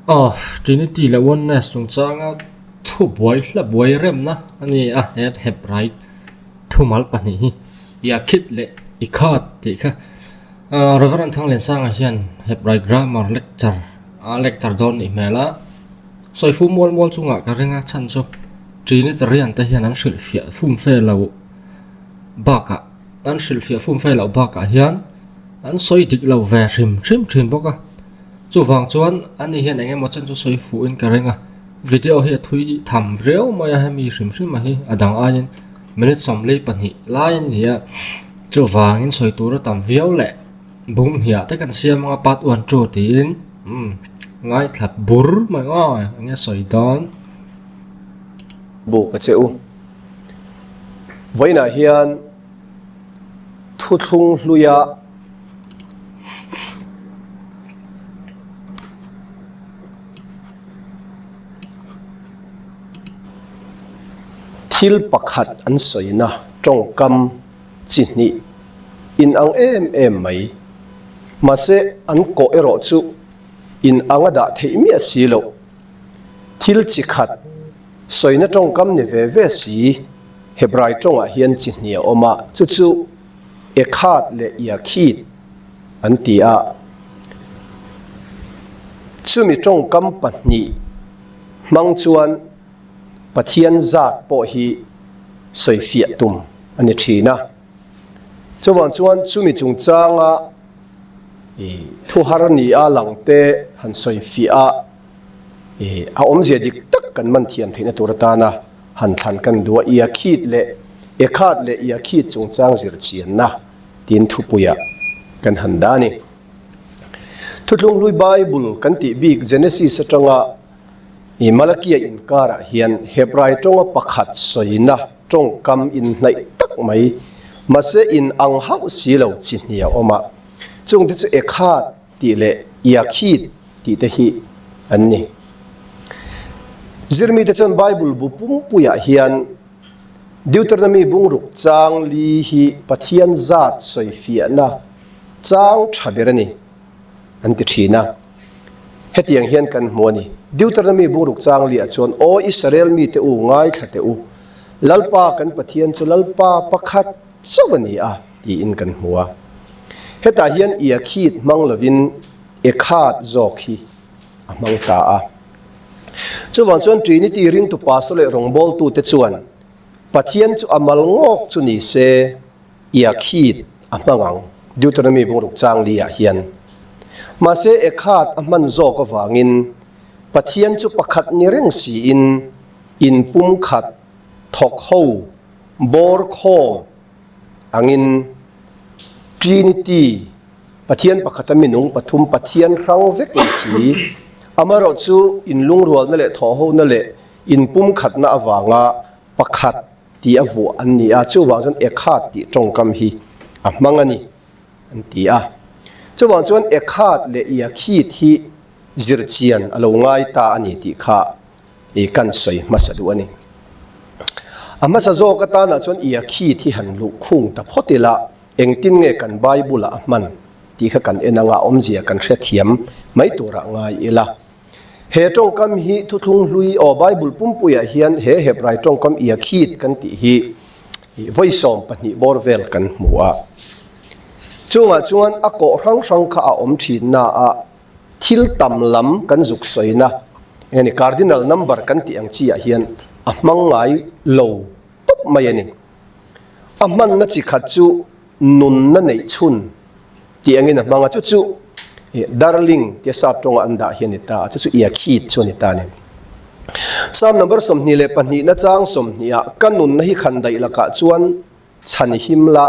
Aw, Trinity leh Oneness chungchanga thubuai hla buai remna a ni a, he Hebrai thumal pahnih hi Yakhid leh Ikhad tih kha Reverend Thangliansanga hian Hebrai grammar lecture a lecture dawn nih hmel a, sawi fu mual mual chungah ka ring a chhan chu Trinitarian te hian an hrilhfiah fum fe lo bakah an hrilhfiah fum fe loh bakah hian an sawi dik lo ve hrim hrim thin bawk a. Chuvang chuan ani hian eng emaw chen chu sawi fuhin ka ring a, video hi a thui tham riau mai a hemi hrim hrim a hi a dang aiin minute 42 lai a ni a, chuvangin sawi tur a tam viau leh bung hniah te kan siam anga part one two tiin umm ngaithla bur mai aw eng nge sawi dawn. Buk a che u. Vawiinah hian thuthlung hluia. Thil pakhat an sawina tawngkam chi hnih inang em em mai. Mahse an kawh erawh chu inang a dah theih miah si loh. Thil chi khat sawina tawngkam ni ve ve si Hebrai tawngah hian chi hnih a awm a, chu chu Ekhad leh Yakhid an ti a. Chumi tawngkam pahnih hmang chuan Pathian zat pawh hi sawifiah tum a ni thin a. Chuvang chuan chumi chungchanga thuhar nia langte han sawifiah a, A awmzia dik tak kan man thiam theihna tur atana han thlan kan duh a, Iakhit leh Ekhat leh Iakhit chungchang zir chianna tiin thupuiah kan han dah a ni. Thuthlung hlui Bible kan tih bik Genesis atanga Malakia inkarah hian Hebrai tawnga pakhat sawina tawngkam inhnaih tak mai, mahse inang hauh si lo chi hnih a awm a, chungte chu Ekhat tih leh Iakhit tih te hi an ni. Zirmite chuan Bible bu pumpuiah hian Deuteronomy bungruk chang li hi Pathian zat sawifiahna chang tha ber a ni an ti thin a. Hetiang hian kan hmu a ni. Deuteronomy bungruk chang liah chuan, Aw Israel mite u, ngaithla teh u, Lalpa kan Pathian chu Lalpa pakhat chauh a ni a, tiin kan hmu a. Hetah hian Iakhit hmang lovin Ekhat zawk hi a hmang ta a. Chuvang chuan Trinity ringtu pastor leh rawngbawltute chuan Pathian chu a mal ngawk chu ni se Iakhit a hmang ang, Deuteronomy bungruk chang li ah hian. Mahse Ekhat a hman zawk avangin Pathian chu pakhat ni reng siin inpumkhat thawk ho bawr khawm angin Trinity Pathian pakhata minung pathum Pathian hrang vek ni si. Amaherawh chu inlungrualna leh thawhhona leh inpumkhatna avanga pakhat tih a vuah an ni a, chuvang chuan Ekhat tih tawngkam hi a hmang a ni an ti a. Chuvang chuan Ekhat leh Yakhid hi zirchian a lo ngai ta a ni tih kha i kan sawi hmasa duh a ni. A hmasa zawk atanah chuan Yakhid hi han luh khung ta phawt ila, Engtin nge kan Bible-ah a hman tih kha kan en anga awmzia kan hrethiam mai turah ngai ila. He tawngkam hi thuthlung hlui aw Bible pumpuiah hian he Hebrai tawngkam Yakhid kan tih hi vawi 12 bawr vel kan hmu a. Chungah chuan a kawh hrang hrang kha a awm thinna a thil tam lam kan zuk sawina eng a ni cardinal number kan tih ang chi ah hian a hmang ngai lo tawp mai a ni. A hmanna chi khat chu nunna neih chhun tih angin a hmang a, chu chu darling tia sap tawnga an dah hi a ni ta a, chu chu Iakhit chu a ni ta a ni. Psalm number 22 na chang 20 ah ka nunna hi khan daih lakah chuan chhan him la,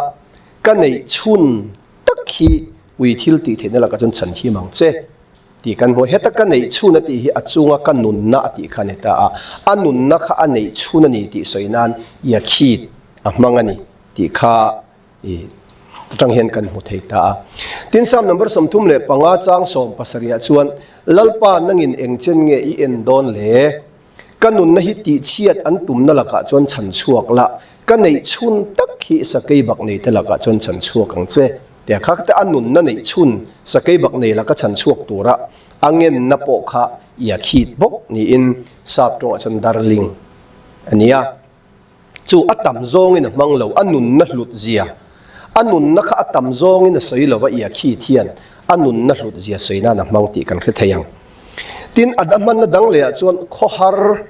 ka neih chhun tak hi ui thil tih theihna lakah chuan chhan him ang che. Tih kan hmu. Heta ka neih chhun a tih hi a chunga ka nunna a tih kha a ni ta a. A nunna kha a neih chhun a ni tih sawi nan Yakhid a hmang a ni tih kha i atang hian kan hmu thei ta a. Tin, Psalm number 35 chang 70 ah chuan, Lalpa nangin eng chen nge i en dawn le? Ka nunna hi tihchhiat an tumna lakah chuan chhan chhuak la, ka neih chhun tak hi sakei bak nei te lakah chuan chhan chhuak ang che. Tia kha te a nunna neih chhun sakei bak nei laka chhan chhuak tura A ngenna pawh kha Yakhid bawk niin sap tawngah chuan darling a ni a. Chu a tam zawngin a hmang lo, a nunna hlut zia, a nunna kha a tam zawngin a sawi lo va, Yakhid hian a nunna hlut zia sawi nan a hmang tih kan hre thei ang. Tin, a hmanna dang lehah chuan khawhar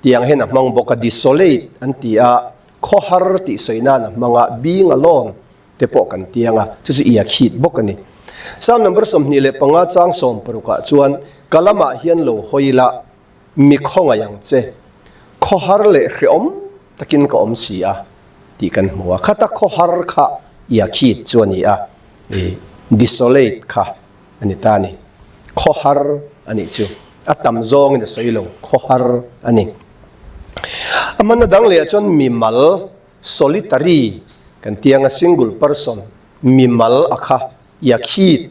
tiang hian a hmang bawk a, desolate an ti a, khawhar tih sawi nan a hmang a, being alone te pawh kan tiang a, chu chu ia khit bawk a ni. Psalm number 25 chang 60 ah chuan, Ka lamah hian lo hawi la, mi khawngaih ang che, khawhar leh hreawm takin ka awm si a, tih kan hmu a. Khata khawhar kha ia khit chu a ni a, i desolate kha a ni ta a ni. Khawhar a nih chu a tam zawngin a sawi lo, khawhar a ni. A hmanna dang lehah chuan mimal Solitary kan ti anga single person, mimal a kha Yakhid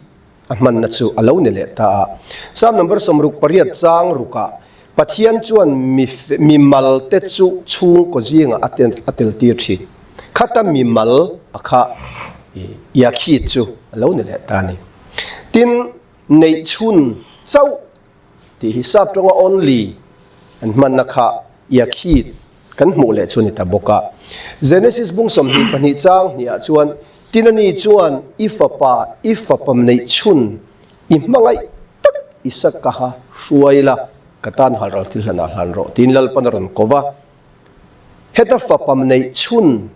a hmanna chu a lo ni leh ta a. Psalm number 68 chang rukah Pathian chuan mi mimal te chu chhungkaw zingah a a tel tir thin. Khata mimal a kha Yakhid chu a lo ni leh ta a ni. Tin, neihchhun chauh Tih hi sap tawnga only an hmanna kha Yakhid kan hmuh leh chu a ni ta bawk a. Genesis bung 22 chang hniah chuan Tinani chuan i fapa, i fapa neih chhun, i hmangaih tak Isakaha hruai la, ka tan halral thil hlanah hlan rawh tiin Lalpan a rawn ko va. Heta fapa neih chhun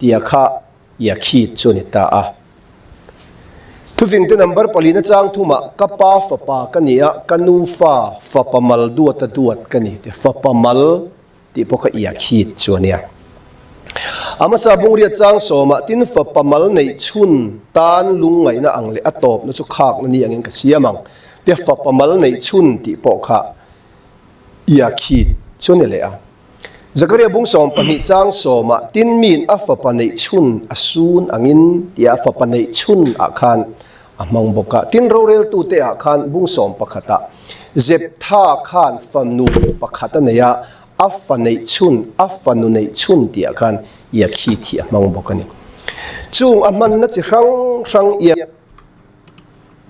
tia kha Yakhid chu a ni ta a. Thufingte number palina chang thumah ka pa fapa ka ni a, ka nu fa fapa mal duata duat ka ni tih fapa mal tih pawh kha Yakhid chu a nia. A hmasa bungriat chang sawmah tin fapa mal neih chhun tan lungngaihna ang leh a tawpna chu khakna ni angin ka siam ang tia fapa mal neih chhun tih pawh kha Yakhid chu a ni leh a. Zakaria bung 12 chang sawmah tin miin a fapa neih chhun a sun angin tia a fapa neih chhun ah khan a hmang bawk a. Tin roreltute ah khan bung 11 ah Zeptha khan fanu pakhat a nei a, a fa neih chhun, a fanu neih chhun tih ah khan Yakhid hi a hmang bawk a ni. Chung a hmanna chi hrang hrang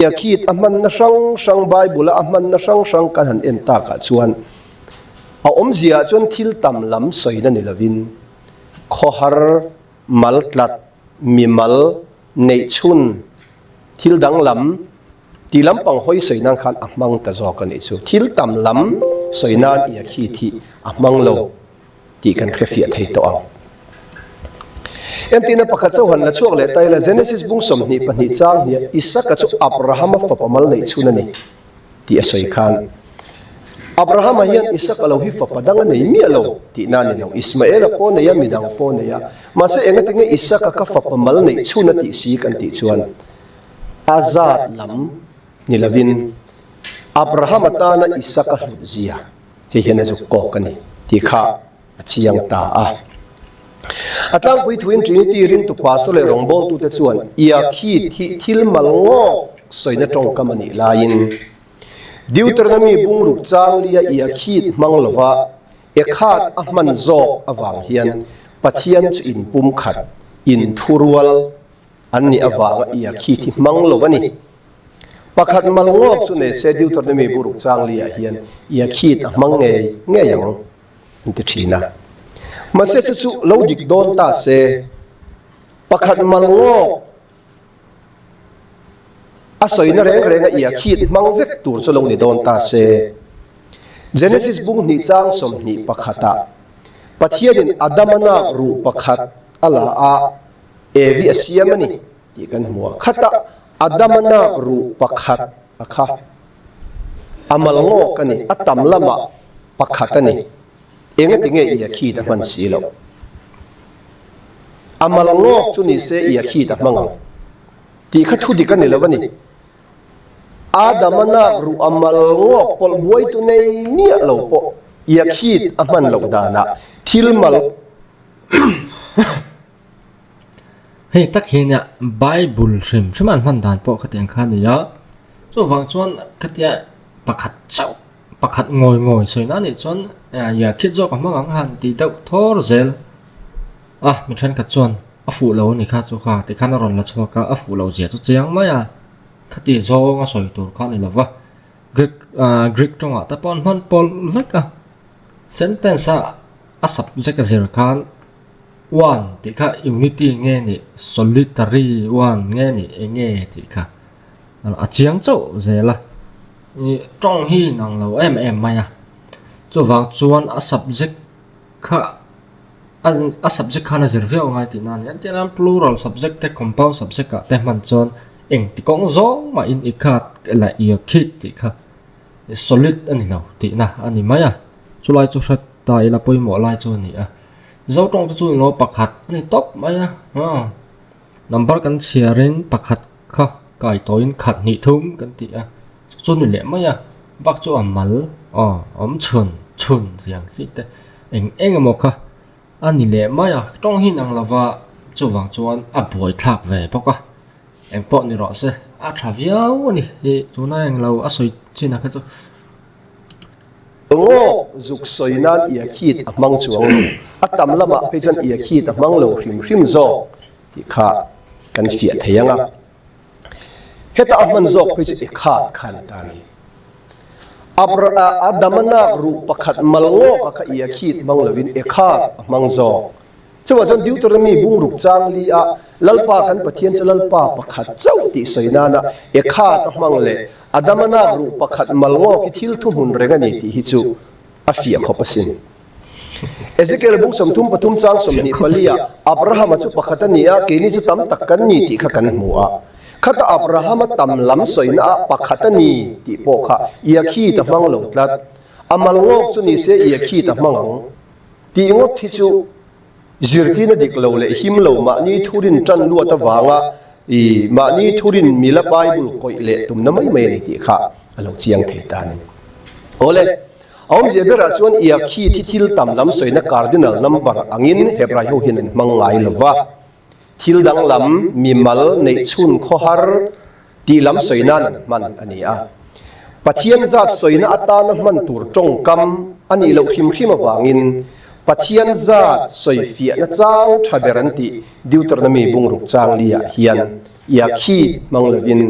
Yakhid a hmanna hrang hrang Bible-a a hmanna hrang hrang kan han en takah chuan a awmziaah chuan thil tam lam sawina ni lovin khawhar, mal tlat, mimal, neihchhun, thil danglam tih lampang hawi sawi nan khan a hmang ta zawk a nih chu. Thil tam lam sawi nan Yakhid hi a hmang lo. tih kan hrefiah thei tawh ang. Entirna pakhat chauh han la chhuak leh ta ila, Genesis bung 22 chang hniah Isaka chu Abrahama fapa mal neih chhun a ni tih a sawi khan, Abrahama hian Isaka lo hi fapa dang a nei miah lo tihna a ni lo. Ismaela pawh a nei a, midang pawh a nei a. Mahse engati nge Isaka ka fapa mal neih chhun a tih si kan tih chuan a zat lam ni lovin Abrahama tana Isaka hlut zia Hei hian a zuk kawk a ni tih kha a chiang ta a. A tlangpui thuin Trinity ringtu pastor leh rawngbawltute chuan Iakhit hi thil mal ngawk sawina tawngkam a nih laiin Deuteronomy bungruk changlia Iakhit hmang lova Ekhat a hman zawk avang hian Pathian chu inpumkhat, inthurual, An nih avanga ia khi thi hmang lo a ni. Pakhat mal ngawk chu nei se Deuteronomy buruk chang li ah hian ia khit a hmang ngei ngei ang an ti thin a. Mahse chu chu lo dik dawn ta se, pakhat mal ngawk a sawina reng renga ia khit hmang vek tur chu lo ni dawn ta se, Genesis bung hnih chang 21 ah Pathianin Adama nak ruh pakhat a la a, Evi a siam a ni tih kan hmu a. Khatah Adama nak ruh pakhat a kha. A mal ngawk a ni, a tam lamah pakhat a ni. Engati nge ia khit a hman si loh? A mal ngawk chu ni se ia khit a hmang ang tih kha thu dik a ni lo a ni. Adama nak ruh a mal ngawk pawlh buaitu nei miah lo pawh ia khit a hman loh danah thil mal Hei tak hi nia Bible hrim hrim an hman dan pawh khatiang kha a ni a, chuvang chuan khatia pakhat chauh pakhat ngawi ngawi sawi na nih chuan ia khit zawk a hmang ang han ti deuh thawr zel a, mi thenkhat chuan a fuh lo a ni kha chu kha tikhan a rawn la chhuak a, a fuh loh zia chu chiang mai a, khati zawng a sawi tur kha a ni lo va. Greek Greek tawngah te pawh an hman pawlh vek a, sentence a a subject a zir khan one tih kha unity nge nih solitary one nge nih eng nge tih kha a chiang chauh zel a, ih tawng hi inang lo em em mai a, chuvang chuan a subject kha a subject khan a zir viau angai tihna a ni a, tin plural subject te compound subject ah te hman chuan engti kawng zawng mahin i khat leh i khit tih kha solid a ni lo tihna a ni mai a, chulai chu hre ta ila pawimawh lai chu a ni a, Mizo tawng te chu englo pakhat a ni tawp mai a, number kan chhiarin pakhat kha kai tawhin khat hnih thum kan ti a, chu chu ni leh mai a, bak chu a mal aw awm chhun chhun ziang chi te eng eng emaw kha a ni leh mai a, tawng hi inang lova chuvang chuan a buaithlak ve bawk a, eng pawh ni rawh se a tha viau a ni hi tuna englo a sawi chin a kha chu. Ngawk zuk sawi nan ia khit a hmang chuang lo, a tam lamah phei chuan ia khit a hmang lo hrim hrim zawk tih kha kan fiah thei ang a. Heta a hman zawk phei chu Ekhad kha ni ta a ni. Adama nak ruh pakhat mal ngawk a kha Iakhid hmang lovin Ekhad a hmang zawk. Chuvah chuan Deuteronomy bungruk chang li a Lalpa kan Pathian chu Lalpa pakhat chauh tih sawi nana Ekhad a hmang leh Adama nak ruh pakhat mal ngawk hi thil thuhmun reng a ni tih hi chu a fiah khawp asin. Ezekiel bung 33 chang 24 ah Abrahama chu pakhat a ni a, keini chu tam tak kan ni tih kha kan hmu a. Khata Abrahama tam lam sawina ah pakhat a ni tih pawh kha Iakhit a hmang lo tlat. A mal ngawk chu ni se Iakhit a hmang ang tih ngawt hi chu zirtirna dik lo leh him lo mahni thurin tan luat avanga i mahni thurin mila Bible kawih leh tumna mai mai a ni tih kha a lo chiang thei ta a ni. Awle. A awmzia berah chuan Iakhi thi thil tam lam sawina cardinal number angin Hebrai ho hian an hmang ngai lo va. Thil danglam, mimal, neihchhun khawhar tih lam sawi nan an hman a ni a. Pathian zat sawina atana hman tur tawngkam a nih loh hrim hrim avangin Pathian zat sawi fiahna chang tha ber an tih Deuteronomy bungruk chang liah hian Iakhi hmang lovin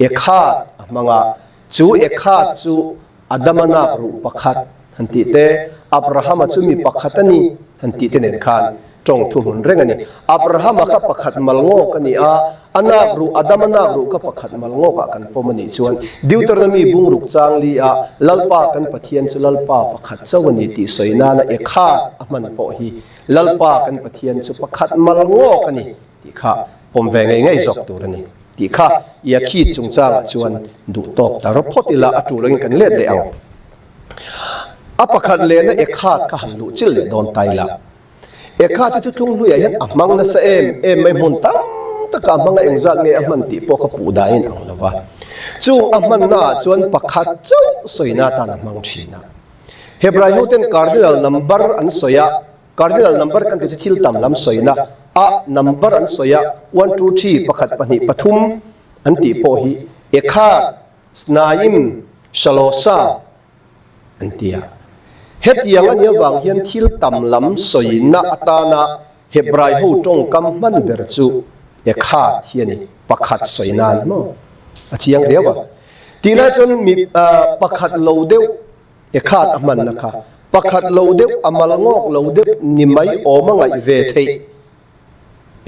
Ekhad a hmang a, chu Ekhad chu Adama nak ruh pakhat han tih te, Abrahama chu mi pakhat a ni han tih te nen khan tawng thuhmun reng a ni. Abrahama kha pakhat mal ngawk a ni a, a nak ruh, Adama nak ruh kha pakhat mal ngawkah kan pawm a nih chuan Deuteronomy bungruk chang li a Lalpa kan Pathian chu Lalpa pakhat chauh a ni tih sawi nana Ekhad a hman pawh hi Lalpa kan Pathian chu pakhat mal ngawk a ni tih kha pawm ve ngei ngei zawk tur a ni tih kha Yakhid chungchangah chuan duh tawk ta rawp phawt ila a tul angin kan let leh ang. A pakhat lehna Ekhad kha han luh chilh leh dawn ta ila. Ekhad hi thuthlung hluiah hian a hmang nasa em em mai hmun tam taka a hmang a engzat nge a hman tih pawh kha puh dahin ang lo va. Chung a hmannaah chuan pakhat chauh sawina atan a hmang thin a. Hebrai hoten cardinal number an sawi a, Cardinal number kan ti chu thil tam lam sawina a number an sawi a, one, two, three, pakhat, pahnih, pathum an tih pawh hi Ekhad, Snaim, Shalosha an ti a. Hetiang a nih avang hian thil tam lam sawina atana Hebrai ho tawngkam hman ber chu Ekhad hi a ni, pakhat sawi nan maw a chiang riau a. Tih lai chuan mi pakhat lo deuh Ekhat a hmanna kha pakhat lo deuh a mal ngawk lo deuh ni mai awm a ngaih ve theih.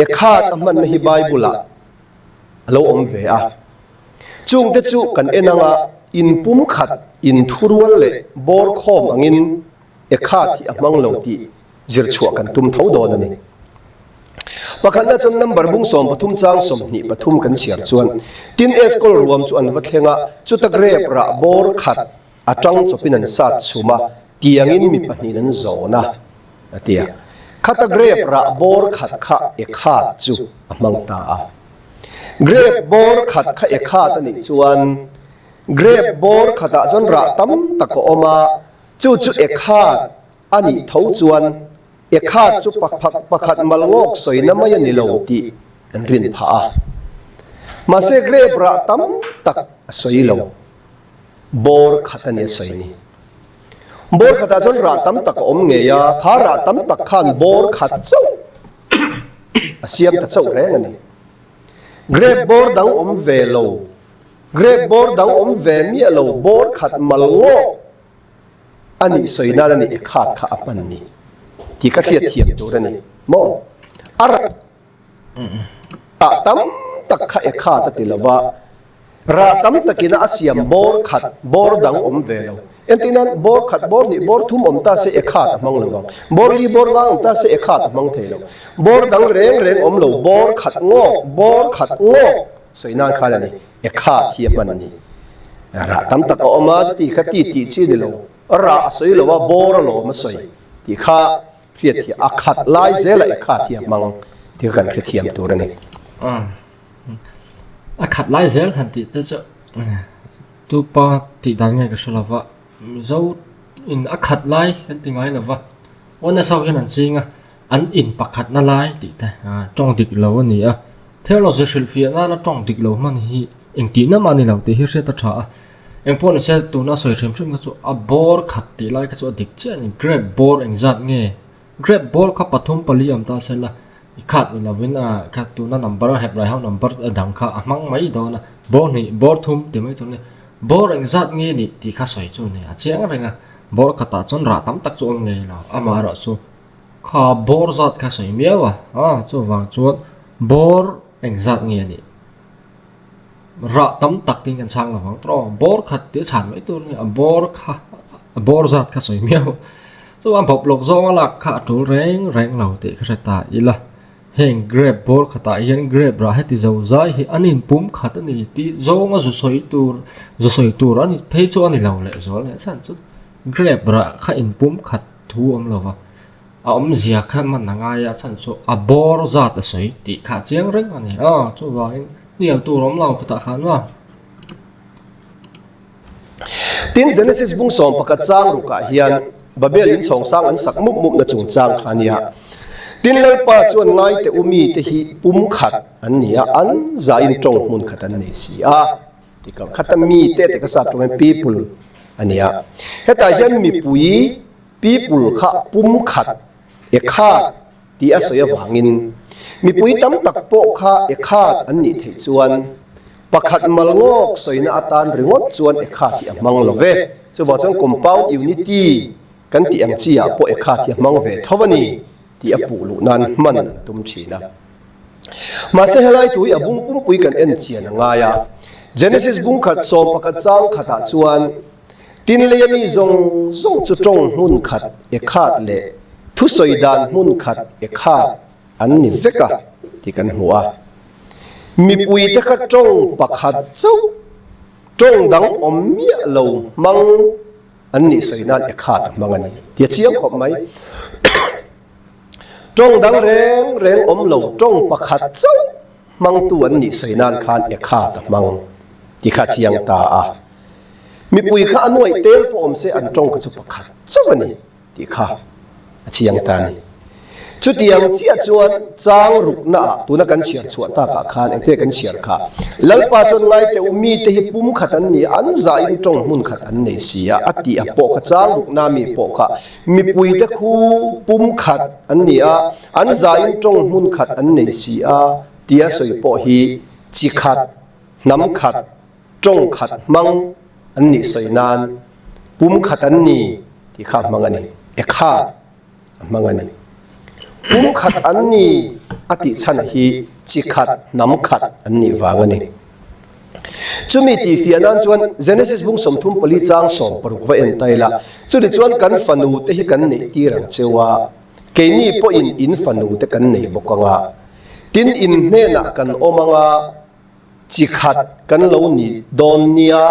Ekhat a hmanna hi Bible ah a lo awm ve a. Chungte chu kan en anga inpumkhat, inthurual leh bawr khawm angin Ekhat hi a hmang lo tih zirchhuah kan tum tho dawn a ni. Pakhatna chuan number bung 13 chang 23 kan chhiar chuan tin Eskol ruam chu an va thleng a, chuta grep rah bawr khat A tang chawpin an sat chhum a, tiangin mi pahnihin an zawn a, a ti a. Khata grep rah bawr khat kha Ekhad chu a hmang ta a. Grep bawr khat kha Ekhad a nih chuan, grep bawr khatah chuan rah tam tak a awm a, chu chu Ekhad a nih tho chuan Ekhad chu pakhat mal ngawk sawina mai a ni lo tih an rin phah a. Mahse grep rah tam tak a sawi lo. Bawr khat a ni a sawi ni. Bawr khatah chuan rah tam tak a awm ngei a, kha rah tam tak khan bawr khat chauh a siam ta chauh reng a ni. Grape bawr dang awm ve lo. Grape bawr dang awm ve miah lo, bawr khat mal ngawk a nih sawi nan a nih ekhat kha a hman ni tih ka hriat thiam tur a ni maw? A rah tam tak kha ekhat a ti lo va, rah tam takin a siam bawr khat bawr dang awm ve lo. Entir nan bawr khat bawr hnih bawr thum awm ta se ekhat a hmang lo vang. Bawr li bawr nga awm ta se ekhat a hmang thei lo. Bawr dang reng reng awm lo, bawr khat ngawk bawr khat ngawk sawi nan khan a ni. Ekha hi a hman a ni. Rah tam tak a awm a, chuti kha ti tih chi ni lo. Rah a sawi lo a, bawr a lawm a sawi tih kha hriat hi a khat lai zel a ekha hi a hmang tih kha kan hrethiam tur a ni. A khat lai zel han tih te chu tupa tih dan nge ka hre lo va, Mizo in a khat lai kan ti ngai lo va, Onesa ho hian an ching a. An in pakhatna lai tih te tawng dik lo a ni a, theology hrilhfiah nana tawng dik lo hman hi engtihna mah a ni lo tih hi hriat a tha a. Engpawh ni se tuna sawi hrim hrim kha chu a bawr khat tih lai kha chu a dik chiah a ni, grape bawr engzat nge? Grape bawr kha pathum pali awm ta se la i khat ni lovin a kha tuna number a hep rai ho number a dang kha a hmang mai dawn a, bawr hnih bawr thum tih mai tur a ni. Bawr engzat nge nih tih kha sawi chu a ni, a chiang reng a, bawr khatah chuan rah tam tak chu awm ngei lo, amaherawhchu Kha bawr zat kha sawi miau a, a chuvang chuan bawr eng zat nge a nih? Rah tam tak tiin kan chhang lovang tawh aw, bawr khat tih a chhan mai tur a ni a, bawr kha a bawr zat kha sawi miau a, chuvang bawp lawk zawnga lak kha a tul reng reng lo tih ka hre ta ila, heng grape bawr khatah hian grape rah heti zo zai hi an inpum khat a ni tih zawnga zu sawi tur zu sawi tur a ni phei chu a ni lo leh zual leh chhan chu grape rah kha inpum khat. Thu awm lo va, a awmzia kha hman a ngai a, chhan chu a bawr zat a sawi tih kha a chiang reng a ni. Aw, chuvangin hnial tur awm lo khutah khan maw? Tin, Genesis bung 11 chang rukah hian Babel in chhawng sang an sak mup mupna chungchang kha a nia. Tin, Lalpa chuan ngaite u mite hi pum khat an ni a, an zain tawng hmun khat an nei si a. Tikah khata mi te te ka sap tawng hian people a ni a. Hetah hian mipui, people, kha pum khat, e khat tih a sawi avangin mipui tam tak pawh kha e khat an nih theih chuan pakhat mal ngawk sawina atan ringawt chuan e khat hi a hmang lo ve. Chuvang chuan compound unity kan tih ang chi ah pawh e khat hi a hmang ve tho a ni tih a puh luh nan hman an tum thin a. Mahse helai thu hi a bung pumpui kan en chian a ngai a. Genesis bung khat 11 chang khatah chuan tin leia mi zawng zawng chu tawng hmun khat e khat leh thusawi dan hmun khat e khat an ni vek a tih kan hmu a. Mipuite kha tawng pakhat chauh, tawng dang awm miah lo hmang an nih sawi nan e khat a hmang a ni tih a chiang khawp mai. Tawng dang reng reng awm lo, tawng pakhat chauh hmangtu an nih sawi nan khan Ekhat a hmang ti kha chiang ta a. Mipui kha a nuaih tel pawh awm se an tawng kha chu pakhat chauh a ni tih kha a chiang ta a ni. Chutiang chiah chuan chang rukna ah tuna kan chhiar chhuah takah khan engte kan chhiar kha Lalpa chuan ngaite u mite hi pum khat an ni a, an zahin tawng hmun khat an nei si a, a tih a pawh kha chang rukna mi pawh kha Mipuite khu pum khat an ni a, an zain tawng hmun khat an nei si a tia sawi pawh hi chi khat, hnam khat, tawng khat hmang an nih sawi nan pum khat an ni tih kha a hmang a ni. Ekhat a hmang a ni. Pum khat an ni a tih chhan hi chi khat, hnam khat an nih vang a ni. Chumi tihfiah nan chuan Genesis bung 34 chang 16 va en ta ila, chutichuan chuan kan fanu te hi kan neih tir ang cheu a, keini pawhin in fanu te kan nei bawk ang a, tin in hnenah kan awm ang a, chi khat kan lo ni dawn nia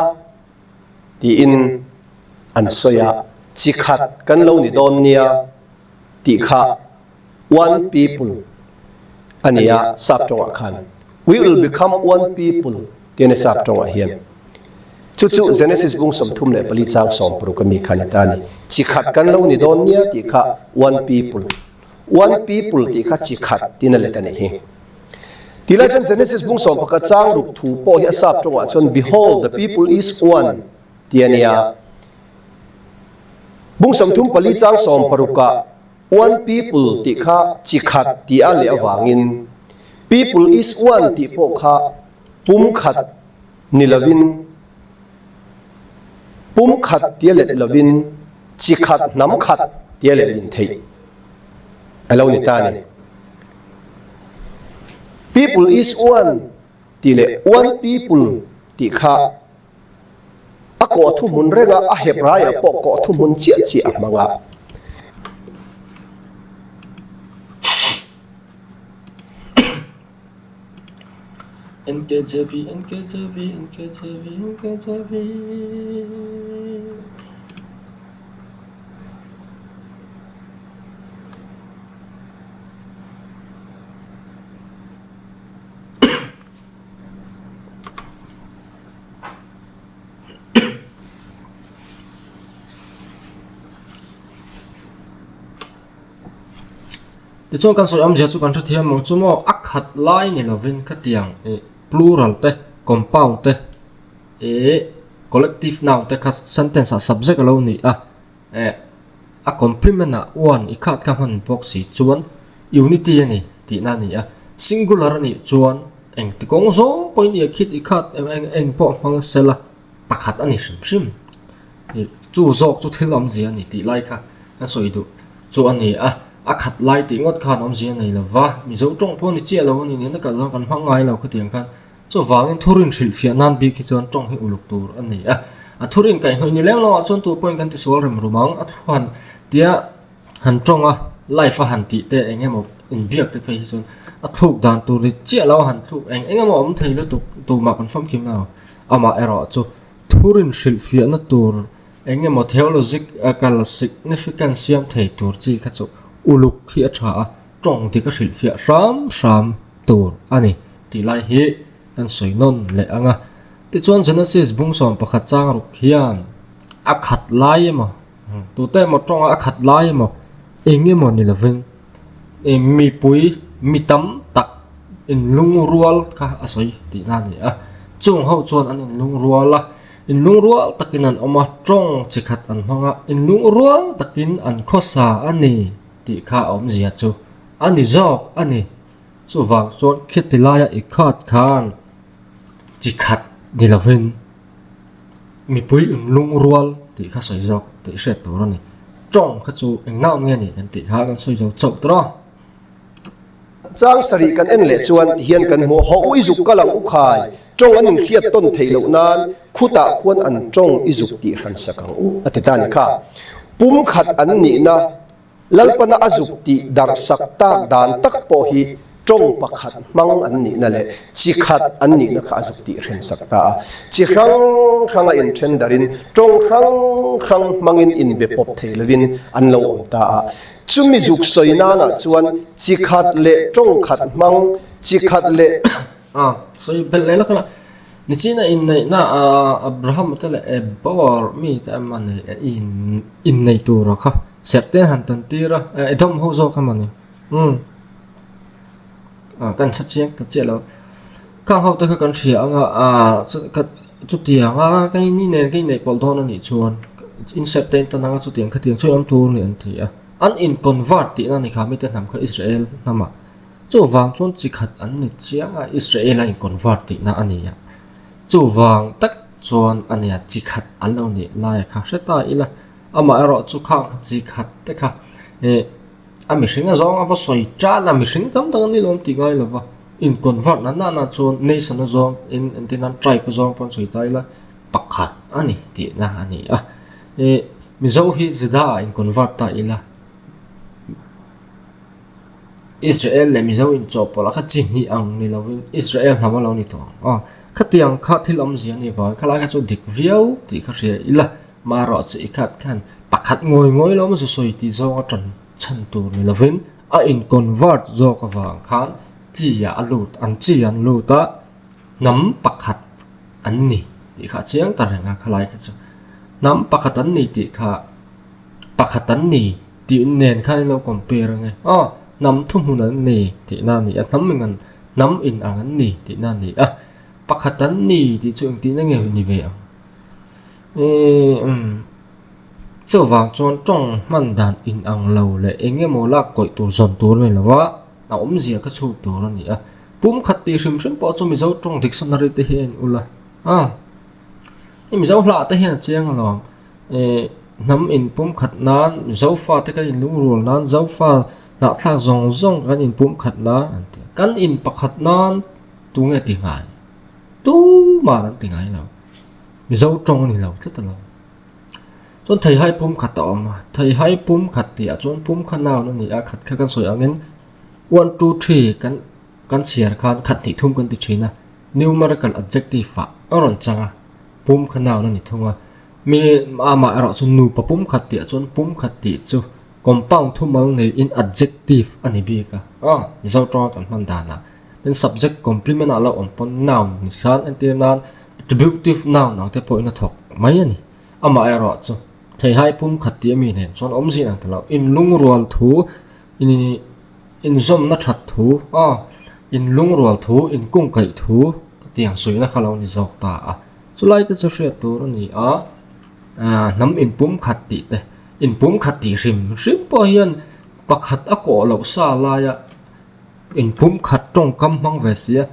tiin an sawi a, chi khat kan lo ni dawn nia tih kha One people a ni a, sap tawngah khan We will become one people tih a ni sap tawngah hian. Chu chu Genesis bung 34 chang 16 a mi kha a ni ta a ni. Chi khat kan lo ni dawn nia tih kha one people, one people tih kha chi khat tiin a let a nih hi. Tih lai chuan Genesis bung 11 chang ruk thu pawh hi a sap tawngah chuan Behold, the people is one tih a ni a. Bung 34 chang 16 ah One people tih kha chi khat tih a leh avangin people is one tih pawh kha pum khat Ni lovin, pum khat tia let lovin chi khat hnam khat tia lehlin theih a lo ni ta a ni. People is one tih leh one people tih kha a kawh thuhmun reng a, a hep raiah pawh kawh thuhmun chiah chiah a hmang a. NKJV NKJV NKJV NKJV Tichuan kan sawi awmzia chu kan hrethiam ang chu maw a khat lai ni lovin khatiang ih plural te compound te ih collective noun te kha sentence ah subject a lo ni a eh a complement ah one i khat kha hman bawk si chuan unity a ni tihna a ni a singular a nih chuan engti kawng zawng pawhin i khit i khat eng eng pawh hmang sela. Pakhat a ni hrim hrim. Ih chu zawk chu thil awmzia a ni tih lai kha ka sawi duh chu a ni a, a khat lai tih ngawt khan awmzia a nei lo va, Mizo tawng pawh a ni chiah lo a ni nen a kalh zawng kan hmang ngai lo khatiang khan. Chuvangin thurin hrilhfiah nan bik hi chuan tawng hi uluk tur a ni a, a thurin kaihhnawih ni leng lamah chuan tu pawhin kan tisual rem rum ang, a thluan tia han tawng a, life a han tih te eng emaw inbiak te phei hi chuan a thluk dan tur ri chiah lo a han thluk eng eng emaw awm thei lutuk tumah kan famkim lo. Amah erawh chu thurin hrilhfiahna tur eng emaw theological significance siam thei tur chi kha chu uluk hi a tha a, tawng dik a hrilhfiah hram hram tur a ni tih lai hi kan sawi nawn leh ang a. Tichuan Genesis bung 11 chang ruk hian a khat lai emaw Tute emaw tawnga a khat lai emaw eng emaw ni lovin ih mipui mi tam tak inlungrual kha a sawi tihna a ni a, chung ho chuan an inlungrual a, inlungrual takin an awm a, tawng chi khat an hmang a, inlungrual takin an khawsa a ni tih kha a awmzia chu a ni zawk a ni. Chuvang chuan khiti laia i khat khan chi khat ni lovin. Mipui inlungrual tih kha sawi zawk tih hriat tur a ni. Tawng kha chu eng nau nge ni kan tih kha kan sawi zo chauh tawh a. Chang sarih kan en leh chuan tihian kan hmu haw u i zuk kal ang u khai, tawng an inhriat tawn theih loh nan khutah khuan an tawng i zuk tih hran sak ang u a ti ta ni kha. Pum khat an nihna Lalpana a zuk tih darh sak tak dan tak pawh hi tawng pakhat hmang an nihna leh chi khat an nihna kha a zuk tih hren sak ta a. Chi hrang hranga inthen darin tawng hrang hrang hmangin inbe pawp thei lovin an lo awm ta a. Chumi zuk sawi nanah chuan chi khat leh tawng khat hmang, chi khat leh. A sawi belh leh lawk a, nichina inneihna ah Abraham te leh Ebor mi te emaw ni innei tura kha serh te han tan tir a, Edom ho zawk emaw ni umm kan chha chiang ta chiah lo, khang ho te kha kan hria ang a chutiang a keini nen ka inneih pawlh dawn a nih chuan in serh te in tan ang a chutiang khatiang chu awm tur a ni an ti a, an in convert tihna a ni kha mite hnam kha Israel hnamah. Chuvang chuan chi khat an ni chiang a, Israel a in convert tihna a ni a. Chuvang tak chuan a nia chi khat an lo nih lai a kha hre ta ila, amah erawh chu khang chi khat te kha eh a mihring a zawng a va sawi tan a, mihring tam tak an ni lawm tih ngai lova, in convert na nana chuan nation a zawng in entir nan tribe a zawng pawh an sawi ta ila pakhat a ni tihna a ni a. Eh Mizo hi Juda ah in convert ta ila. Israel leh Mizo inchawhpawlh a kha chi hnih ang ni lovin Israel hnam a lo ni tawh ang a, khatiang kha thil awmzia a nih vangin khalai kha chu dik viau tih kha hria ila, marawh i khat khan pakhat ngawi ngawi lo maw zu sawi tih zawng a tan chhan tur ni lovin a in convert zawk avang khan chi ah a lut an chi an lut a, hnam pakhat an ni tih kha a chiang ta reng a khalai kha chu hnam pakhat an ni tih kha. Pakhat an ni tih nen khan in lo compare ange aw hnam thuhmun an ni tihna a ni a hnam in an hnam in ang an ni tihna a ni a pakhat an ni tih chu engtihna nge ni ve ang ihh umm chuvang chuan tawng hman dan in ang lo leh eng emaw lak kawih tur zawn tur a ni lo a a awmzia kha chhuk tur a ni a pumkhat tih hrim hrim pawh chu mizo tawng dictionary te hi a en ula. A, i Mizo hlah te hian a chiang alawm. Ih hnam inpumkhat nan Zofa te kan inlungrual nan Zofa hnahthlak zawng zawng kan inpumkhat nan an ti a. Kan in pakhat nan tunge ti ngai? Tumah an ti ngai lo. Mizo tawng a ni lo tlat alawm. Chuan theihai pum khat a awm a, theihai pum khat tih ah chuan pum kha noun a ni a, khat kha kan sawi angin one two three kan kan chhiar khan khat hnih thum kan ti thin a, numerical adjective ah a rawn chang a, pum kha noun a ni thung a, mi amah erawh chu nupa pum khat tih ah chuan pum khat tih chu compound thumal neiin adjective a ni bik a, aw Mizo tawnga kan hman danah tin subject complement ah lo awm pawn noun ni khan entir nan attributive noun ang te pawhin a thawk mai a ni. Amaherawh chu theihai pum khat tih ami nen chuan awm zin ang ta lo. Inlungrual thu, inzawmna that thu, aw, inlungrual thu, inkungkaih thu ka tih ang sawina kha lo ni zawk ta a. Chulai te chu hriat tur a ni a, hnam inpum khat tih te, inpum khat tih hrim hrim pawh hian pakhat a kawh loh sa laia inpum khat tawngkam hmang ve si a.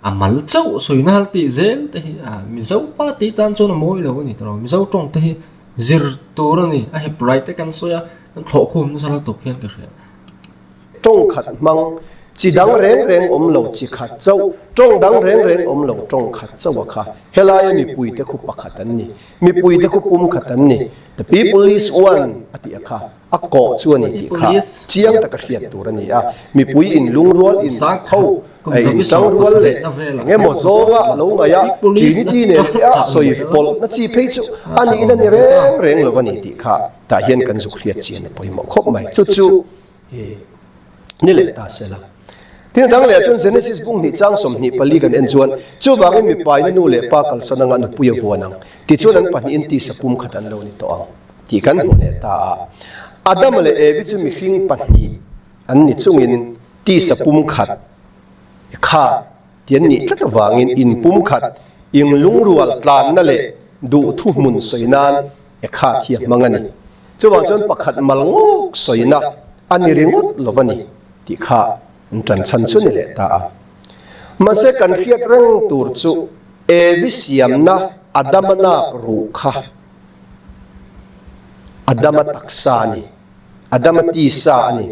A mal chauh sawi nal tih zel te hi a Mizo pa tih tan chuan a mawi lo a ni tawh lo. Mizo tawng te hi zir tur a ni. A heprai te kan sawi a, kan thlawh khum nasa lutuk hian ka hria. Tawng khat hmang, chi dang reng reng awm lo chi khat chauh, tawng dang reng reng awm lo tawng khat chauh a kha. Helaia mipuite khu pakhat an ni. Mipuite khu pum khat an ni. The people is one a tih a kha. A kawh chu a ni tih kha chiang taka hriat tur a ni a, mipui inlungrual inho, a intangrual leh eng emaw zawnga lo ngaih a, Trinity nen te a sawi pawlhna chi phei chu a nihna ni reng reng lo a ni tih kha tah hian kan zuk hriat chian a pawimawh khawp mai. Chu chu ni leh ta se la. Tin a dang leh chuan Genesis bung hnih chang 24 kan en chuan, Chuvangin mipaina nu leh pa kalsan anga nupui a vuan ang, tichuan an pahnihin tisa pumkhat an lo ni tawh ang. Tih kan hmu leh ta a. Adama leh Evi chu mihring pahnih an ni chungin tisa pumkhat kha ti an nih tlat avangin in pumkhat inglungrual tlanna leh duhthu hmun sawi nan ekhat hi a hmang a ni. Chuvang chuan pakhat mal ngawk sawina a ni ringawt lo va ni tih kha an tan chhan chu ni leh ta a. Mahse kan hriat reng tur chu Evi siamna Adama nak ruh kha Adama taksa a ni. Adama tisa a ni.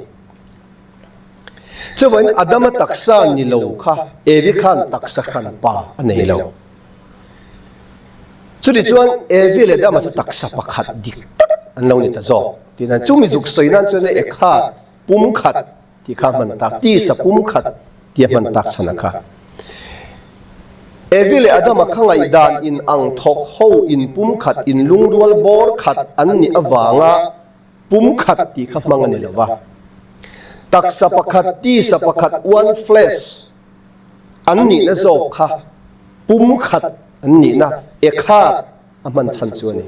Chuvain Adama taksa ni lo kha Evi khan taksa hran pa a nei lo. Chuti chuan Evi leh Adama chu taksa pakhat dik tak an lo ni ta zawk. Tin, chumi zuk sawi nan chuan Ekhat, pumkhat, Tih kha hman tak, tisa pum khat tia hman tak chhan a kha. Evi leh Adama kha ngaihdan in ang thawk ho in pum khat in lungrual bawr khat an nih avanga pum khat tih kha hmang a ni lo va. Taksa pakhat, tisa pakhat, one flesh, an nihna zawk kha pum khat an nihna, ekhat, a hman chhan chu a ni.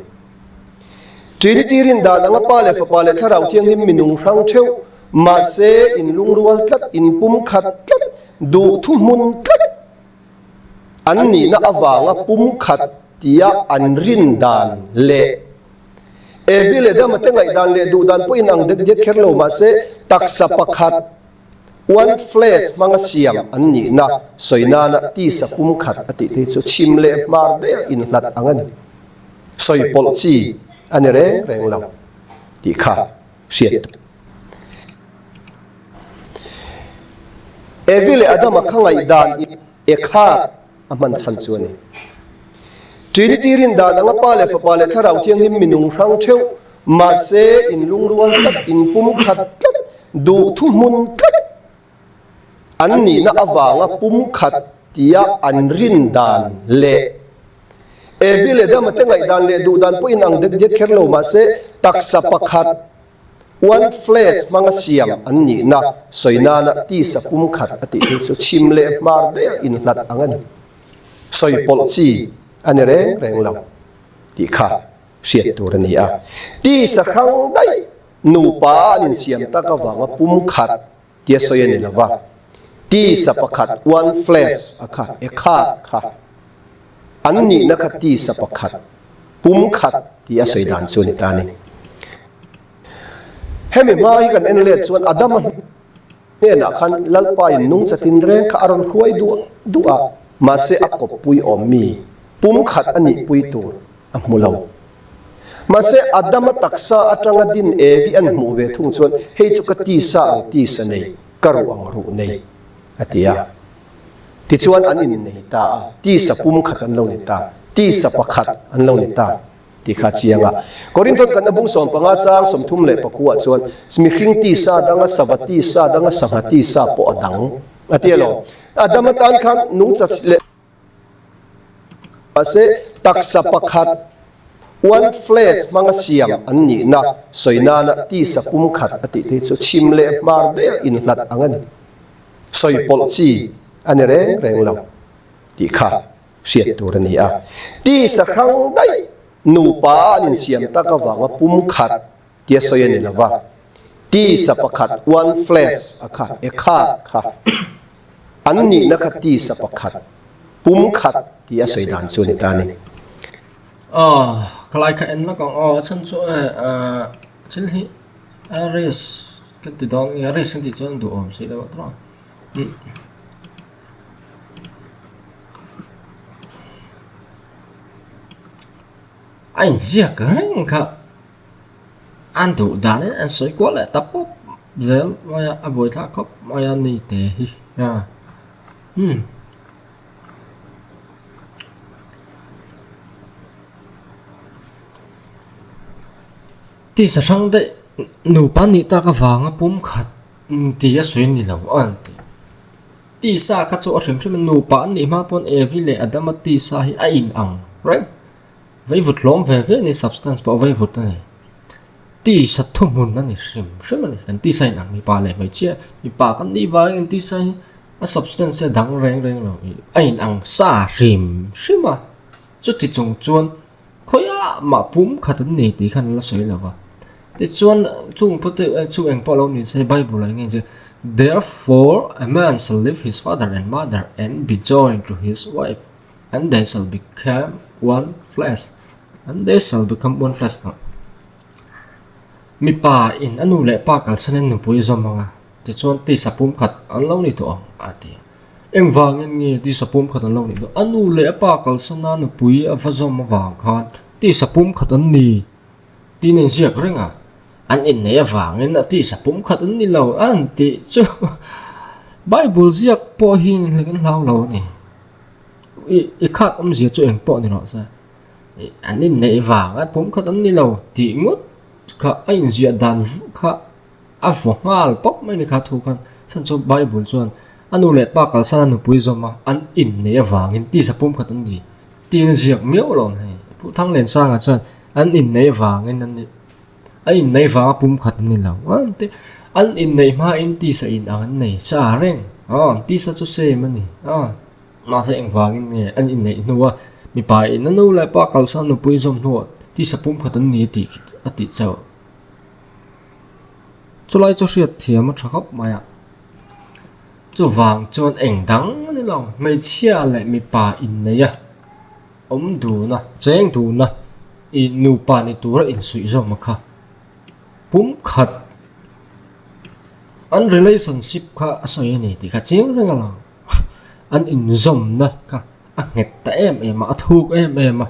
Trinity rin dan anga Pa leh Fapa leh Thlarau Thianghlim minung hrang theuh, mahse inlungrual tlat, inpumkhat tlat, duhthu hmun tlat an nihna avanga pumkhat tia an rin dan leh Evi leh Adama te ngaihdan leh duhdan pawh inang dek dek kher lo mahse taksa pakhat One flesh hmanga siam an nihna sawi nana tisa pumkhat a tih te hi chu chhim leh hmar daih a inhlat ang a ni. Sawi pawlh chi a ni reng reng lo tih kha hriat tur. Evi leh Adama kha ngaihdan in ekhat a hman chhan chu a ni. Trinity rin dan anga Pa leh Fapa leh Thlarau Thianghlim minung hrang theuh, mahse inlungrual tlat, inpumkhat tlat, duhthu hmun tlat an nihna avanga pumkhat tia an rin dan leh Evi leh Adama te ngaihdan leh duhdan pawh inang dek dek kher lo mahse taksa pakhat One flesh hmanga siam an nihna sawi nana tisa pumkhat a tih hi chu chhim leh hmar daih a inhlat ang a ni. Sawi pawlh chi a ni reng reng lo tih kha hriat tur a ni a. Tisa hrang daih nupa an insiam tak avanga pumkhat tia sawi a ni lo va, tisa pakhat, one flesh, a kha, ekhat kha, an nihna kha tisa pakhat, pumkhat tia a sawi dan chu a ni ta a ni. Hemi hma hi kan en let chuan Adama hnenah khan Lalpa in nungcha tinreng kha a rawn hruai duah duah a, mahse a kawppui awm mi. Pumkhat a nihpui tur a hmu lo. Mahse, Adama taksa atanga din Evi an hmuh ve thung chuan, Hei chu ka tisa ang tisa nei, ka ruh ang ruh nei, a ti a. Tichuan an innei ta a, tisa pumkhat an lo ni ta, tisa pakhat an lo ni ta tih kha a chiang a. Korinthon kanna bung 15 chang 34 ah chuan, Mihring tisa danga sava tisa danga sangha tisa pawh a dang, a ti alawm. Adama tan khan nungcha leh. Mahse, taksa pakhat, one flesh, hmanga siam an nihna sawi nana tisa pumkhat a tih te hi chu chhim leh hmar daih a inhlat ang a ni. Sawi pawlh chi a ni reng reng lo tih kha hriat tur a ni a. Tisa hrang daih nupa an insiam tak avanga pumkhat tia sawi a ni lo va, tisa pakhat, one flesh, a kha, ekhat kha, an nihna kha tisa pakhat, pum khat ti a sawi dan chu a ni ta a ni. Aw, khalai kha en lawk ang aw, a chhan chu e thil hi a risk ka ti dawn nge, risk ka tih chuan duhawm si lo a tawng a. A inziak reng kha. An duh danin an sawi kual leh ta pawp zel mai a, a buaithlak khawp mai a ni te hi a umm. Tisa hrang daih nupa nih tak avanga pumkhat tih a sawi ni lo a an ti. Tisa kha chu a hrim hrim a nupa an nih hma pawn Evi leh Adama tisa hi a in ang reng. Veivut hlawm ve ve a ni, substance pawh veivut a ni. Tisa thuhmun a ni hrim hrim a ni. Kan tisa in ang mipa leh hmeichhia, mipa kan nih vangin kan tisa hi a substance hi a dang reng reng lo ih a in ang sa hrim hrim a. Chuti chung chuan khawiah mah pum khat an nei tih khan an la sawi lo va. Tichuan chung pawh te chu eng pawh lo ni se Bible ah eng nge che Therefore a man shall leave his father and mother and be joined to his wife. And they shall become one flesh. And they shall become one flesh. Mipa in a nu leh pa kalsan in nupui zawm ang a, tichuan tisa pumkhat an lo ni tawh ang a ti a. Engvangin nge tisa pumkhat an lo nih dawn? A nu leh a pa kalsan a nupui a va zawm avang khan tisa pumkhat an ni tiin an ziak reng a. An inneih avangin a tisa pumkhat an ni lo an tih chu Bible ziak pawh hi kan hlau lo a ni. I khat awmzia chu eng pawh ni rawh se, an inneih vang a pum khat an ni lo tih ngawt kha a inziah dan kha a vaw nghal pawp mai ni kha thu khan chhan chu Bible chuan a nu leh pa kalsan a nupui zawm a an inneih avangin tisa pum khat an ni tiin a ziak miau lo ang hei Pu Thanglensanga chuan an inneih vangin an ni a inneih vanga pum khat an ni lo an inneih hmain tisa inang an nei sa reng aw tisa chu same a ni aw. Mahse engvangin nge an inneih hnua mipa in a nu leh pa kalsan nupui zawm hnuah tisa pumkhat an ni a tih a tih chauh. Chulai chu hriat thiam a tha khawp mai a. Chuvang chuan eng dang a ni lo, hmeichhia leh mipa inneih a awm dun a, cheng dun a, ih nupa ni tura insuih zawm a kha. Pumkhat an relationship kha a sawi a ni tih kha chiang reng a lang. An inzawmna kha a nghet ta em em a, a thuk em em a,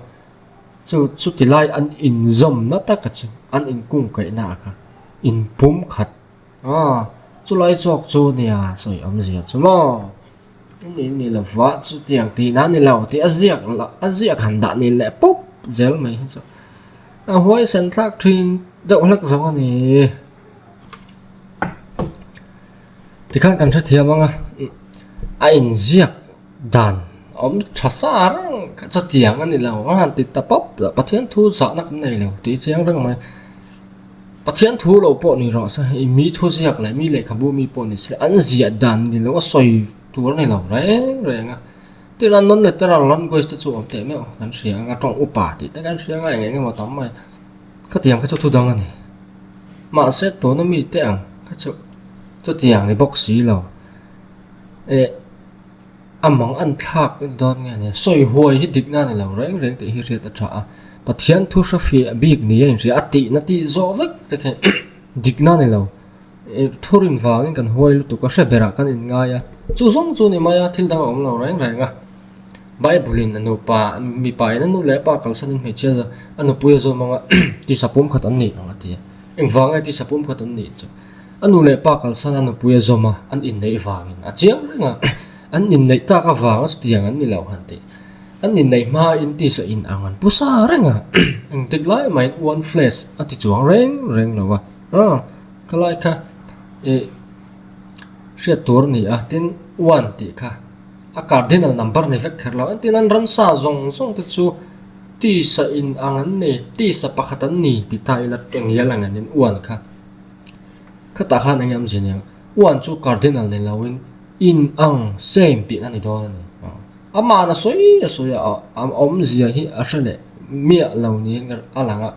chu chuti lai an inzawmna taka chu an inkungkaihna ah kha inpum khat a, chulai zawk chu nia sawi awmzia chu maw ni ni lo va chutiang tihna a ni lo tih a ziak lah a ziak han dah ni leh pawp zel mai hi chu a huaisen thlak thin deuh hlek zawng a ni. Tikhan kan hrethiam ang a, a inziak dan awm tha sa reng kha chutiang a ni lo a han ti ta pawp lo, Pathian thu zahna kan nei lo tih chiang reng mai. Pathian thu lo pawh ni rawh se hei mi thu ziak leh mi lehkhabu mi pawh ni se an ziah dan ni lo a sawi tur a ni lo reng reng a. Tirah non-literal language te chu awm teh meuh kan hria ang a, tawng upa tih te kan hria ang a eng eng emaw tam mai. Khatiang kha chu thu dang a ni. Mahse tuna mite ang kha chu chutiang ni bawk si lo. Eh a mang an thlak dawn nge ni sawi huai hi dikna a ni lo reng reng tih hi hriat a tha a. Pathian thu hre fiah bik ni a inhria a tihna tih zawh vek te khi dikna a ni lo. Eh thurin vangin kan huai lutuk a hre berah kan inngai a. Chu zawng chu ni mai a thil dang a awm lo reng reng a. Bible in a nupa mipa in a nu leh a pa kalsan in hmeichhia a nupui a zawm anga tisa pumkhat an nih ang a ti a. Engvang nge tisa pumkhat an nih chu? A nu leh pa kalsan a nupui a zawm a, an inneih vangin a chiang reng a, an inneih tak avanga chutiang an ni lo han tih. An inneih hma in tisa in ang an pu sa reng a, engtik lai mahin one flesh a ti chuang reng reng lo a, aw khalai kha ih hriat tur a ni a, tin one tih kha a cardinal number ni vek kher lo, entirna an ramsa zawng zawng te chu tisa in ang an ni, tisa pakhat an ni ti ta ila engial ang an in one kha. Khatah khan eng awmzia nia, one chu cardinal ni loin in ang, same tihna ni dawn a ni. Ama'n a sawi a sawi a, a awmzia hi a hre leh miah lo niin a lang a.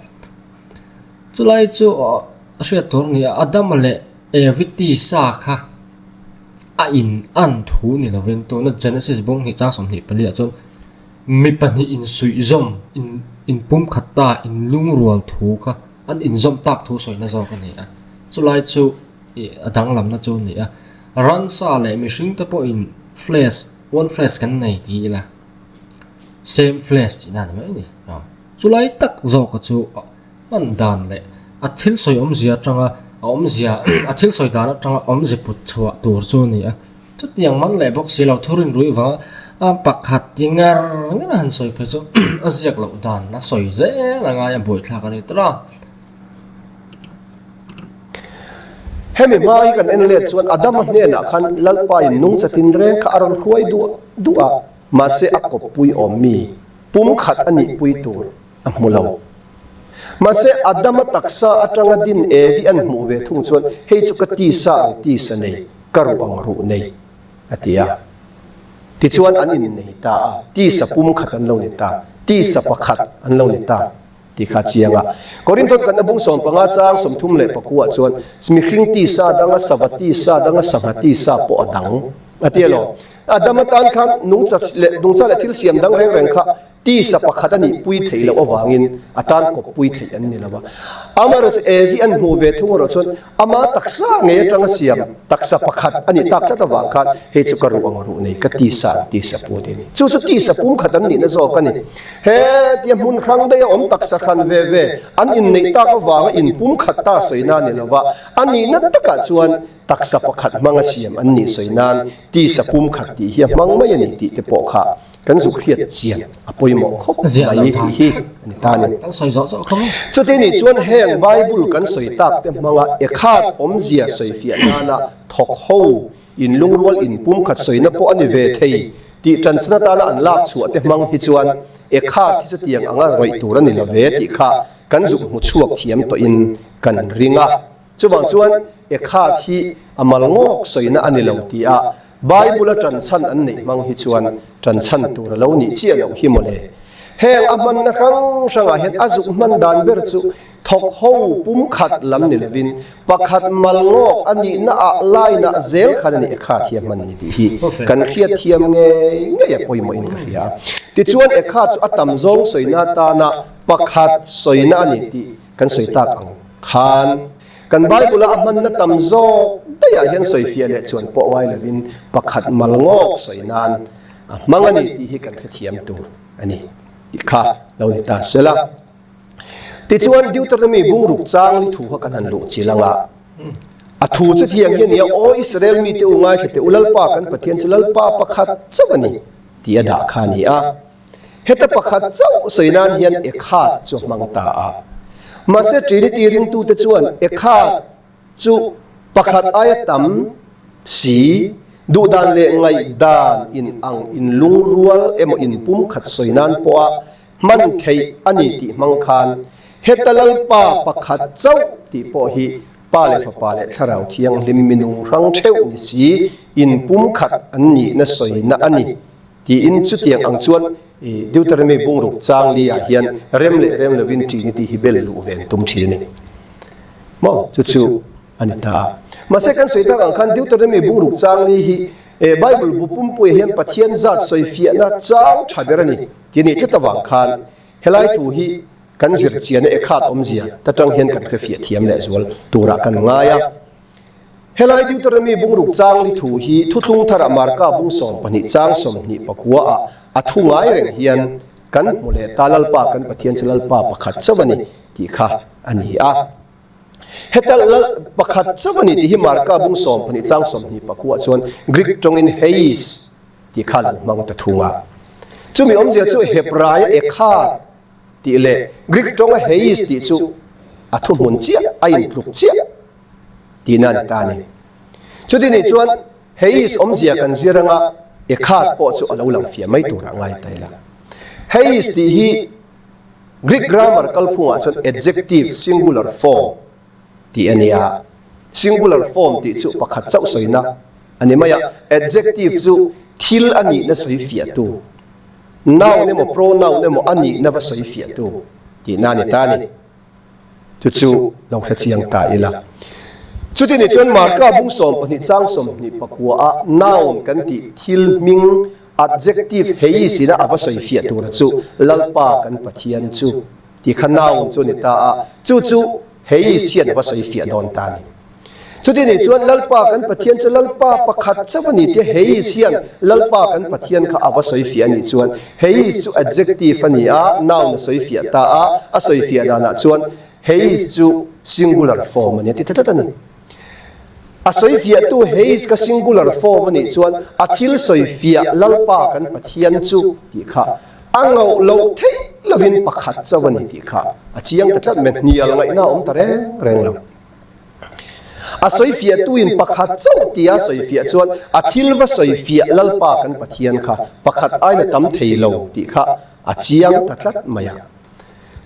Chulai chu a hriat tur a ni a, Adama leh Evi tisa kha a in an thu ni lovin tuna Genesis bung hnih chang 24 ah chuan mi pahnih insuihzawm, inpumkhat ta, inlungrual thu kha An inzawm tak thu sawina zawk a ni a, chulai chu ih a danglamna chu a ni a. Ransa leh mihring te pawhin flesh, one flesh kan nei ti ila, same flesh tih na a ni mai a ni. Chulai tak zawka chu hman dan leh a thil sawi awmzia atanga a awmzia a thil sawi dan atanga awmze put chhuah tur chu a ni a. Chutiang man leh bawk si lo thurin rui vanga a pakhat ti ngar ngar a han sawi phei chu a ziak loh dan a sawi zel a ngai a buaithlak a ni tawrh a. Hemi hma hi kan en let chuan Adama hnenah khan Lalpa in nungcha tinreng kha a rawn hruai duah duah a, mahse a kawppui awm mi pumkhat a nihpui tur a hmu lo. Mahse, Adama taksa atanga din Evi an hmuh ve thung chuan, Hei chu ka tisa ang tisa nei, ka ruh ang ruh nei, a ti a. Tichuan an innei ta a, tisa pumkhat an lo ni ta, tisa pakhat an lo ni ta, tih kha a chiang a. Korinthon kanna bung 15 chang 34 ah chuan, Mihring tisa danga sava tisa danga sangha tisa pawh a dang, a ti alawm. Adama tan khan nungcha leh nungcha leh thil siam dang reng reng kha Tisa pakhat a nih pui theih loh avangin a tan kawp pui theih an ni lo a. Amaherawhchu Evi an hmuh ve thung erawh chuan ama taksa ngei atanga siam taksa pakhat a nih tak tlat avang khan hei chu ka ruh ang ruh nei, ka tisa ang tisa pu ti a ni. Chu chu tisa pumkhat an nihna zawk a ni. He tia hmun hrang daih a awm taksa hran ve ve an inneih tak avanga inpumkhat ta sawina a ni lo va, a nihna takah chuan taksa pakhat hmanga siam an nih sawi nan tisa pumkhat tih hi a hmang mai a ni tih te pawh kha kan zuk hriat chian a pawimawh khawp mai tih hi a ni ta a ni. Chuti nih chuan heng Bible kan sawi tak te hmanga ekhat awmzia sawi fiah nana thawk ho inlungrual inpumkhat sawina pawh a ni ve thei tih tanchhan atana an lak chhuah te hmang hi chuan ekhat hi chutiang anga rawih tur a ni lo ve tih kha kan zuk hmu chhuak thiam tawhin kan ring a. Chuvang chuan Ekhat hi a mal ngawk sawina a ni lo tia Bible-a ṭanchhan an neih hmang hi chuan ṭanchhan tur a lo nih chiah loh hi mawle. Heng a hmanna hrang hrangah hian a zuk hman dan ber chu thawk ho pumkhat lam ni lovin pakhat mal ngawk a nihna ah line-ah zel khan a ni Ekhat hi a hman ni tih hi kan hriat thiam ngei ngei a pawimawhin ka hria. Tichuan Ekhat chu a tam zawng sawina atana pakhat sawina a ni tih Kan sawi tak ang khan kan Bible-a a hmanna tam zawk daihah hian sawifiah leh chuan pawh ngai lovin pakhat mal ngawk sawi nan a hmang a ni tih hi kan hrethiam tur a ni tih kha lo ni ta sela. Tichuan Deuteronomy bungruk chang li thu kha kan han luh chil ang a, a thu chu thiang hi a ni a, Aw Israel mite u ngaithla teh u, Lalpa kan Pathian chu Lalpa pakhat chauh a ni tih a dah kha a ni a. Heta pakhat chauh sawi nan hian Ekhat chu a hmang ta a. Mahse Trinity ringtute chuan Ekhat chu pakhat aia tam si, duhdan leh ngaihdan in ang inlungrual emaw inpumkhat sawi nan pawha hman theih a ni tih hmang khan heta Lalpa pakhat chauh tih pawh hi Pa leh Fapa leh Thlarau Thianghlim minung hrang theuh ni si inpumkhat an nihna sawina a ni. Tiin chutiang ang chuan i Deuteronomy bungruk chang li ah hian rem leh rem lovin Trinity hi bel luh ve an tum thin a ni. Maw? Chu chu a ni ta a. Mahse kan sawi tak ang khan Deuteronomy bungruk chang li hi e Bible bu pumpuiah hian Pathian zat sawi fiahna chang tha ber a ni tih a nih tlat avang khan helai thu hi kan zir chian a ekhat awmzia ta tang hian kan hrefiah thiam leh zual turah kan ngai a. Helai Deuteronomy bungruk chang li thu hi Thuthlung Tharah Marka bung 12 chang 24 ah. A thu ngai reng hian kan hmu leh ta Lalpa kan Pathian chu Lalpa pakhat chauh a ni tih kha a ni a. Heta Lal pakhat chauh a ni tih hi Marka bung 12 chang 24 chuan Greek tawngin heis tih kha a lo hmang ta thung a. Chumi awmzia chu Hebraia ekhad tih leh Greek tawnga heis tih chu a thuhmun chiah a intluk chiah tihna a ni ta a ni. Chuti nih chuan Heis awmzia kan zir anga Ekhad pawh chu a lo lang fiah mai turah ngai ta ila. Heis tih hi Greek grammar kalphungah chuan adjective singular form tih a ni a. Singular form tih chu pakhat chauh sawina a ni mai a. Adjective chu thil a nihna sawi fiahtu, noun emaw pronoun emaw a nihna va sawi fiahtu tihna a ni ta a ni. Chu chu lo hre chiang ta ila. Chuti nih chuan Marka bung 12 chang 24 ah noun kan tih thil hming adjective hei sina a va sawi fiah tura chu Lalpa kan Pathian chu tih kha noun chu a ni ta a, chu chu hei sian a va sawi fiah dawn ta a ni. Chuti nih chuan Lalpa kan Pathian chu Lalpa pakhat chauh a ni tia Heis hian Lalpa kan Pathian kha a va sawi fiah a nih chuan Heis chu adjective a ni a, noun a sawi fiah ta a, a sawi fiah danah chuan Heis chu singular form a ni a ti ta tlat a ni. A sawi fiahtu Heis kha singular form a nih chuan a thil sawi fiah Lalpa kan Pathian chu tih kha a ngauh loh theih lovin pakhat chauh a ni tih kha a chiang ta tlat mai, hnial ngaihna a awm ta reng reng lo. A sawifiahtuin pakhat chauh tia sawifiah chuan a thil va sawifiah Lalpa kan Pathian kha pakhat aina tam thei lo tih kha a chiang ta tlat mai a.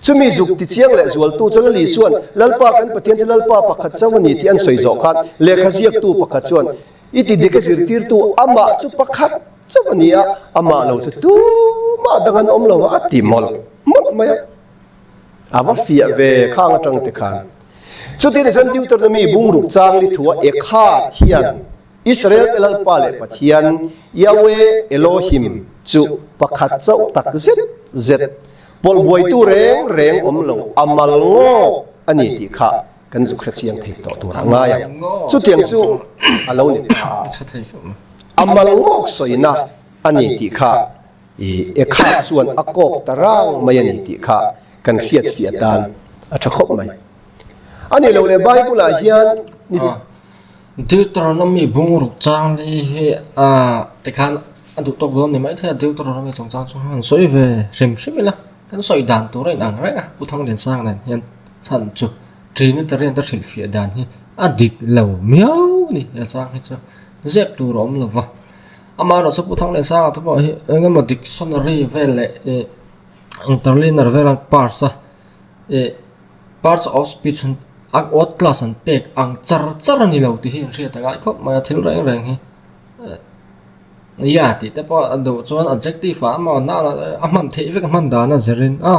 Chumi zuk tichiang leh zualtu chu Lali chuan Lalpa kan Pathian chu Lalpa pakhat chauh a ni tih an sawi zawh khan lehkha ziaktu pakhat chuan i ti dik a zirtirtu amah chu pakhat chauh a ni a, amah lo chu tumah dang an awm lo a ti mawlh mawlh mai a. A va fiah ve khang atang te khan. Chutin chuan Deuteronomy bungruk chang li thua Ekhad hian Israel te Lalpa leh Pathian Yahweh Elohim chu pakhat chauh tak zet zet pawlh buaitu reng reng awm lo a mal ngawk a ni tih kha kan zuk hre chiang thei tawh tur a ngai ang. Chutiang chu a lo ni ta a, a mal ngawk sawina a ni tih kha I Ekhad chuan a kawk ta rang mai a ni tih kha kan hriat fiah atan a tha khawp mai. A nih loh leh Bible-ah hian ni. Deuteronomy bungruk chang li hi a tikhan a duh tawk dawn ni mai thei a, Deuteronomy chungchang chu han sawi ve hrim hrim ila, kan sawi dan tur a inang reng a, Pu Thangliansang nen hian chhan chu Trinitarian te hrilhfiah dan hi a dik lo miau a ni, he chang hi chu zep tur a awm lo va. Amaherawh chu Pu Thangliansanga te pawh hi eng emaw dictionary vel leh ih interlinear vel an parts a ih parts of speech an a word class an pek ang char char a ni lo tih hi an hriat a ngai khawp mai a thil reng reng hi ya tih te pawh a duh chuan adjective ah emaw noun ah a hman theih vek a hman dan a zirin a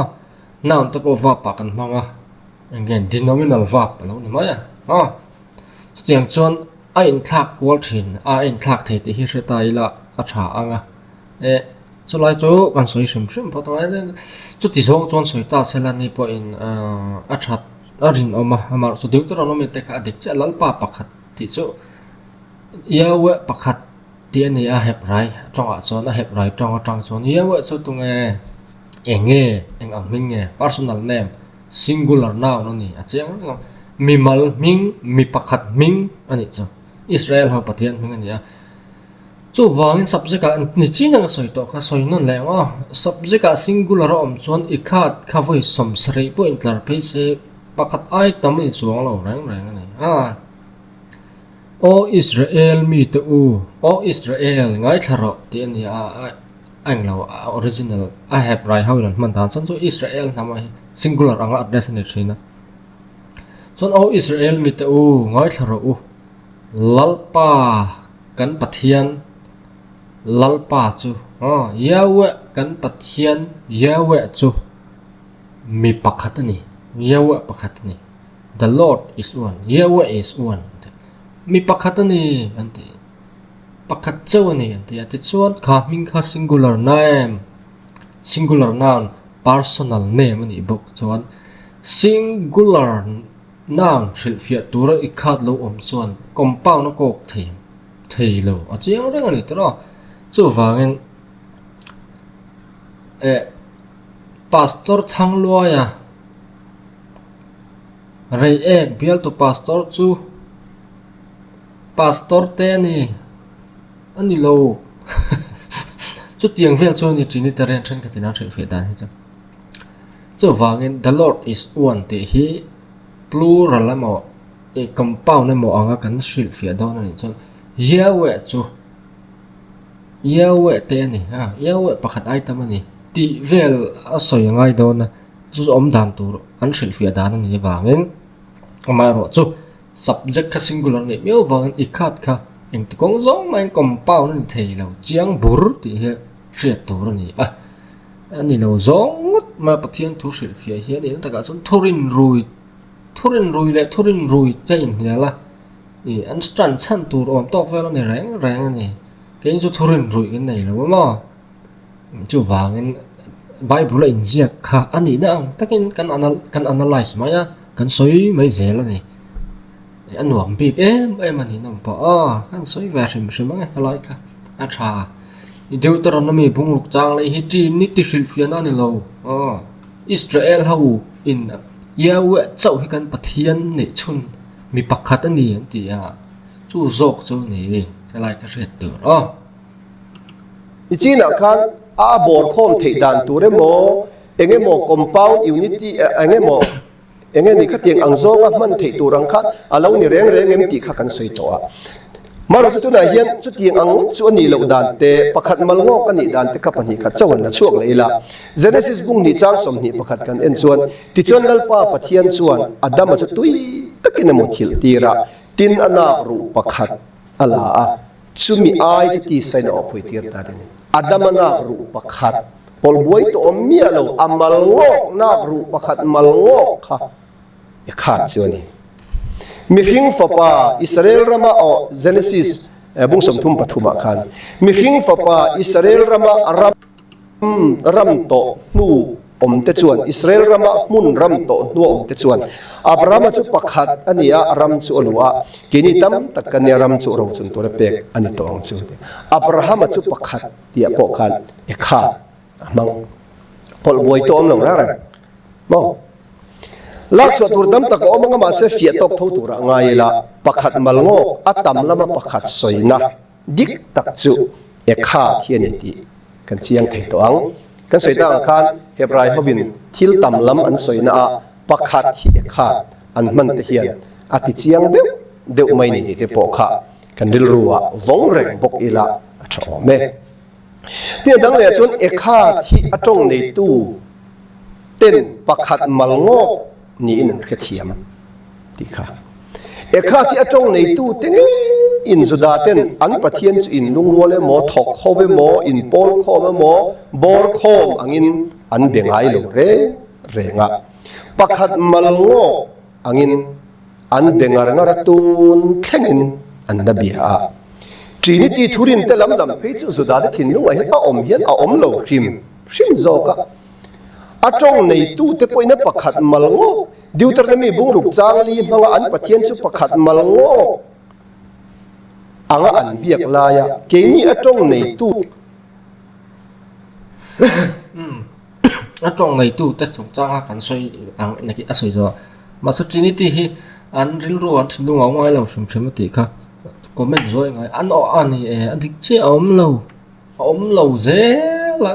noun te pawh verb ah kan hmang a eng nge denominal verb a lo ni mai a a chutiang chuan. A inthlak kual thin a, a inthlak thei tih hi hre ta ila a tha ang a, eh chulai chu kan sawi hrim hrim phawt ang a, chuti zawng chuan sawi ta se la ni pawhin a that a rinawm a, amaherawhchu Deuteronomy te kha a dik chiah Lalpa pakhat tih chu Yahweh pakhat tih a ni a Hebrai tawngah chuan a Hebrai tawng atang chuan Yahweh chu tunge eng nge eng ang hming nge personal name Singular noun a ni a chiang reng a, mimal hming, mi pakhat hming a nih chu. Israel ho Pathian hming a ni a. Chuvangin subject ah ni chin ang a sawi tawh kha sawi nawn leh ang aw. Subject ah singular a awm chuan i khat kha vawi 70 pawh intlar phei se pakhat ai tam a inchuang lo reng reng a ni. A Aw Israel mite u, aw Israel ngaithla rawh tih a ni a. A englo a original a Hebrai ho in an hman dan chuan chu Israel hnam ah hi singular anga address a ni thin a. Chuan aw Israel mite u ngaithla rawh u Lalpa kan Pathian Lalpa chu aw Yahweh kan Pathian Yahweh chu mi pakhat a ni Yahweh pakhat a ni the Lord is one Yahweh is one mi pakhat a ni an ti. Pakhat chauh a ni an ti a, tichuan kha hming kha singular name, singular noun, personal name a nih bawk chuan singular noun hrilhfiah tura i khat lo awm chuan compound a kawk thei thei lo a chiang reng a ni tawh a, chuvangin. Eh Pastor Thangluaia Reiek bialtu Pastor chu Pastor te a ni a ni lo chutiang vel chu a ni Trinitarian thenkhatin an hrilhfiah dan hi chu. Chuvangin The Lord is one tih hi plural emaw ih compound emaw anga kan hrilhfiah dawn a nih chuan Yahweh chu Yahweh te a ni a, Yahweh pakhat ai tam a ni tih vel a sawi a ngai dawn a, chu chu awm dan tur an hrilhfiah dan a nih avangin amaherawh chu subject kha singular a nih miau avangin i khat kha engti kawng zawng mahin compound a ni thei lo chiang bur tih hi hriat tur a ni a, a ni lo zawng ngawt mai a Pathian thu hrilhfiah hi a nih na takah chuan thurin rui thurin rui leh thurin rui te a inhnial a. Ih an stand chhan tur awm tawk vel a ni reng reng a ni. Kei chu thurin ruih kan nei lo a maw? Chuvangin Bible a inziak kha a nihna ang takin kan anal kan analyse mai a, kan sawi mai zel a ni. A nuam bik em em a ni nawm pawh a, kan sawi ve hrim hrim ang e helai kha a tha. Deuteronomy bungruk chang leh hi Trinity hrilhfiahna a ni lo aw. Israel ho in Yahweh chauh hi kan Pathian neih chhun. Mi pakhat a ni an ti a, chu zawk chu ni helai ka hriat tur aw. I chinah khan a bawr khawm theih dan tur emaw, eng emaw compound unity eng emaw eng nge ni khatiang ang zawnga hman theih tur ang kha a lo ni reng reng em tih kha kan sawi tawh a. Marawhchu tunah hian chutiang ang ngawt chu a nih loh dan te, pakhat mal ngawk a nih dan te kha 2 khat chauh an la chhuak leh ila. Genesis bung hnih chang 21 kan en chuan Tichuan Lalpa Pathian chuan Adama chu tui takin a muthilh tir a, tin a nak ruh pakhat a la a, chumi ai chu tisain a awphui tir ta ding. Adama nak ruh pakhat pawlh buai tawh awm miah lo, a mal ngawk nak ruh pakhat mal ngawk kha i khat chu a ni. Mihring fapa Israel rama aw Genesis bung 33 ah khan mihring fapa Israel rama ram ram tawh hnu awmte chuan, Israel rama hmun ram tawh hnua awmte chuan, Abrahama chu pakhat a ni a, ram chu a luh a, keini tam tak kan nia ram chu rochun tura pek a ni tawh ang chu. Abrahama chu pakhat tih ah pawh khan Ekha a hmang. Pawlh buai tawh awm lo reng reng maw? Lak chhuah tur tam tak a awm anga mahse fiah tawk tho turah ngai ila, pakhat mal ngawk a tam lama pakhat sawina. Dik tak chu Ekha thi a ni tih kan chiang thei tawh ang. Kan sawi tak ang khan Hebrai hovin thil tam lam an sawina ah pakhat hi Ekha an hman te hian a ti chiang deuh deuh mai ni tih te pawh kha kan rilru ah vawng reng bawk ila a tha awm e. Tin a dang leh ah chuan Ekha hi a tawng neitu ten pakhat mal ngawk niin an hrethiam tih kha. Ekha khi a tawng neitute ngeiin Juda-ten an Pathian chu in lungrual emaw, thawk ho emaw, in pawl khawm emaw, bawr khawm angin an be ngai lo reng reng a. Pakhat mal ngawk angin an be ngar ngar a, tun thlengin an la bia a. Trinity thurin te lam lam phei chu Juda-te thinlungah hian a awm hian a awm lo hrim hrim zawk a. A tawng neitute pawhin a pakhat mal ngawk Deuteronomy bungruk chang li hmanga an Pathian chu pakhat mal ngawk anga an biak laia keini a tawng neitu A tawng neitu te chungchanga kan sawi ang a sawi zawh a. Mahse Trinity hi an rilru an thinlung a awm ngai lo hrim hrim a tih kha comment zawi ngai an awh a ni e a dik chiah a awm lo. A awm lo zel a,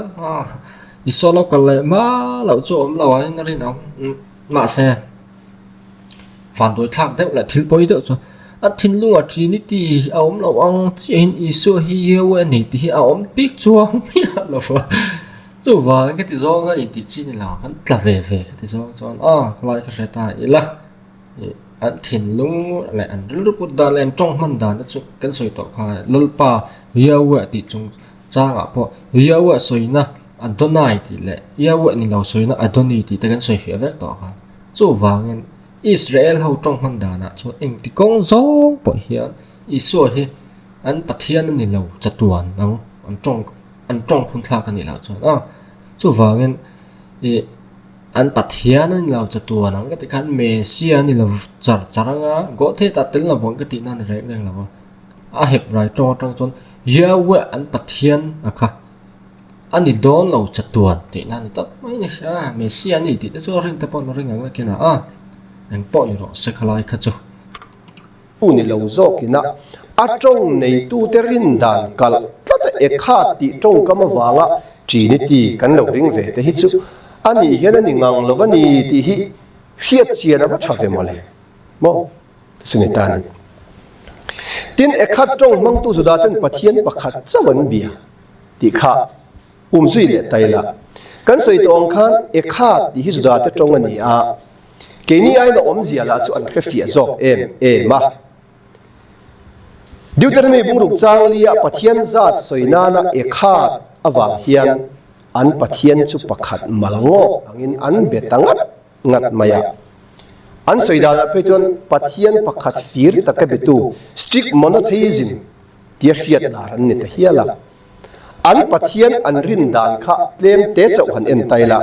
Isua lo kal leh hma loh chu a awm lo a in a rinawm. Mahse, vanduai thlak deuh leh thil pawi deuh chu a thinlungah Trinity a awm lo ang chiahin Isua hi Yahweh a ni tih hi a awm bik chuang miah lo va. Chuvangin ka ti zawng a intih chi ni lo, kan tla ve ve ka ti zawng chuan aw khawlai ka hre ta ila. An thinlung leh an rilru put dan leh an tawng hman dan te chu kan sawi tawh kha Lalpa Yahweh tih chung changah pawh Yahweh sawina Adonai tih leh Yahweh ni lo sawina Adoni tih te kan sawi fiah vek tawh kha. Chuvangin Israel ho tawng hman danah chuan engti kawng zawng pawh hian Isua hi an Pathian a ni lo chatuan ang an tawng an tawng hun thlak a nih loh chuan a chuvangin ih An Pathian a ni lo chatuan ang ka ti khan Messia a ni lo char char anga Goathe tah tel lo vang ka tih na a ni reng reng lo a. A Hebrai tawng atang chuan Yahweh an Pathian a kha. A ni dawn lo chatuan tihna a ni tawp mai a ni a, Messi a ni tih te chu a rin te pawh an ring ang nakin a, a eng pawh ni rawh se khalai kha chu. Tu ni lo zawkina a tawng neitute rin dan kalh tlat a ekhat tih tawngkam avanga Trinity kan lo ring ve te hi chu a nih hian a ni ngang lo a ni tih hi hriat chian a va tha ve mawle maw chu ni ta a ni. Tin, ekhat tawng hmangtu Judaten Pathian pakhat chauh an bia. Tih kha um zui leh ta ila. Kan sawi tawh ang khan Ekha tih hi Judate tawng a ni a, keini aiin a awmzia lah chu an hre fiah zawk em em a. Deuteronomy bungruk chang lia Pathian zat sawi nana Ekha avang hian an Pathian chu pakhat mal ngawk angin an be ta ngat ngat mai a. An sawi danah phei chuan Pathian pakhat fir taka betu, strict monotheism, tia hriat lar an ni ta hial a. An Pathian an rin dan kha tlem te chauh han en tai la.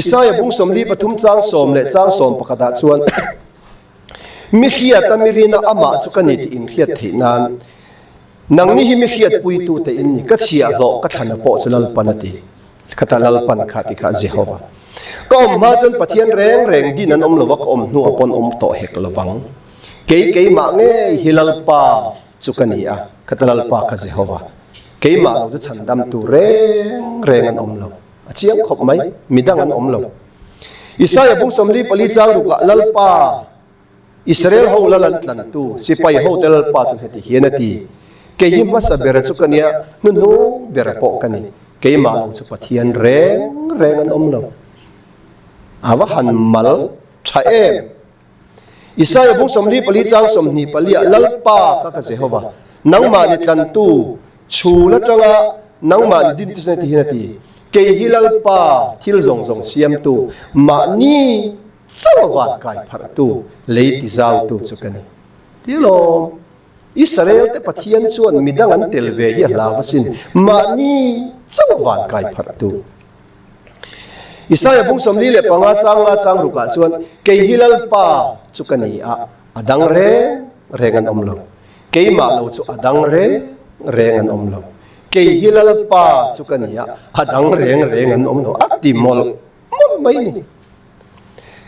Isaia bung 43 chang sawm leh chang sawm pakhatah chuan, Mi hriata mi rina amah chu ka ni tih inhriat theih nan, nangni hi mi hriatpuitute in ni, ka chhiahhlawh ka thlana pawh chu Lalpan a ti. Khata Lalpan kha ti kha Jehova. Ka awm hma chuan Pathian reng reng din an awm lo va, ka awm hnuah pawn awm tawh hek lo vang. Kei keimah ngei hi Lalpa chu ka ni a, ka ta Lalpa kha Jehova. Keimah lo chu chhandamtu reng reng an awm lo. A chiang khawp mai, midang an awm lo. Isaia bung 44 chang rukah Lalpa, Israel ho lal an tlantu, sipai hote Lalpa chu heti hian a ti, Kei hi hmasa bera chu ka nia, hnuhnung bera pawh ka ni. Keimah lo chu Pathian reng reng an awm lo. A va han mal tha em! Isaia bung 44 chang 24 ah Lalpa ka ka Jehova, nangmah ni tlantu, chhul atanga nangmah ni dintu chu ti hian a ti, Kei hi Lalpa thil zawng zawng siamtu, mahni chauh a van kai pharhtu, lei tizautu chu ka ni. Ti alawm, Israel te Pathian chuan midang an tel ve hi a hlau asin, mahni chauh a van kai pharhtu. Isaia bung 45 chang nga chang rukah chuan, Kei hi Lalpa chu ka ni a, a dang reng reng an awm lo. Keimah lo chu a dang reng reng an awm lo. Kei hi Lalpa chu ka ni a, a dang reng reng an awm lo. A ti mawlh mawlh mai ni.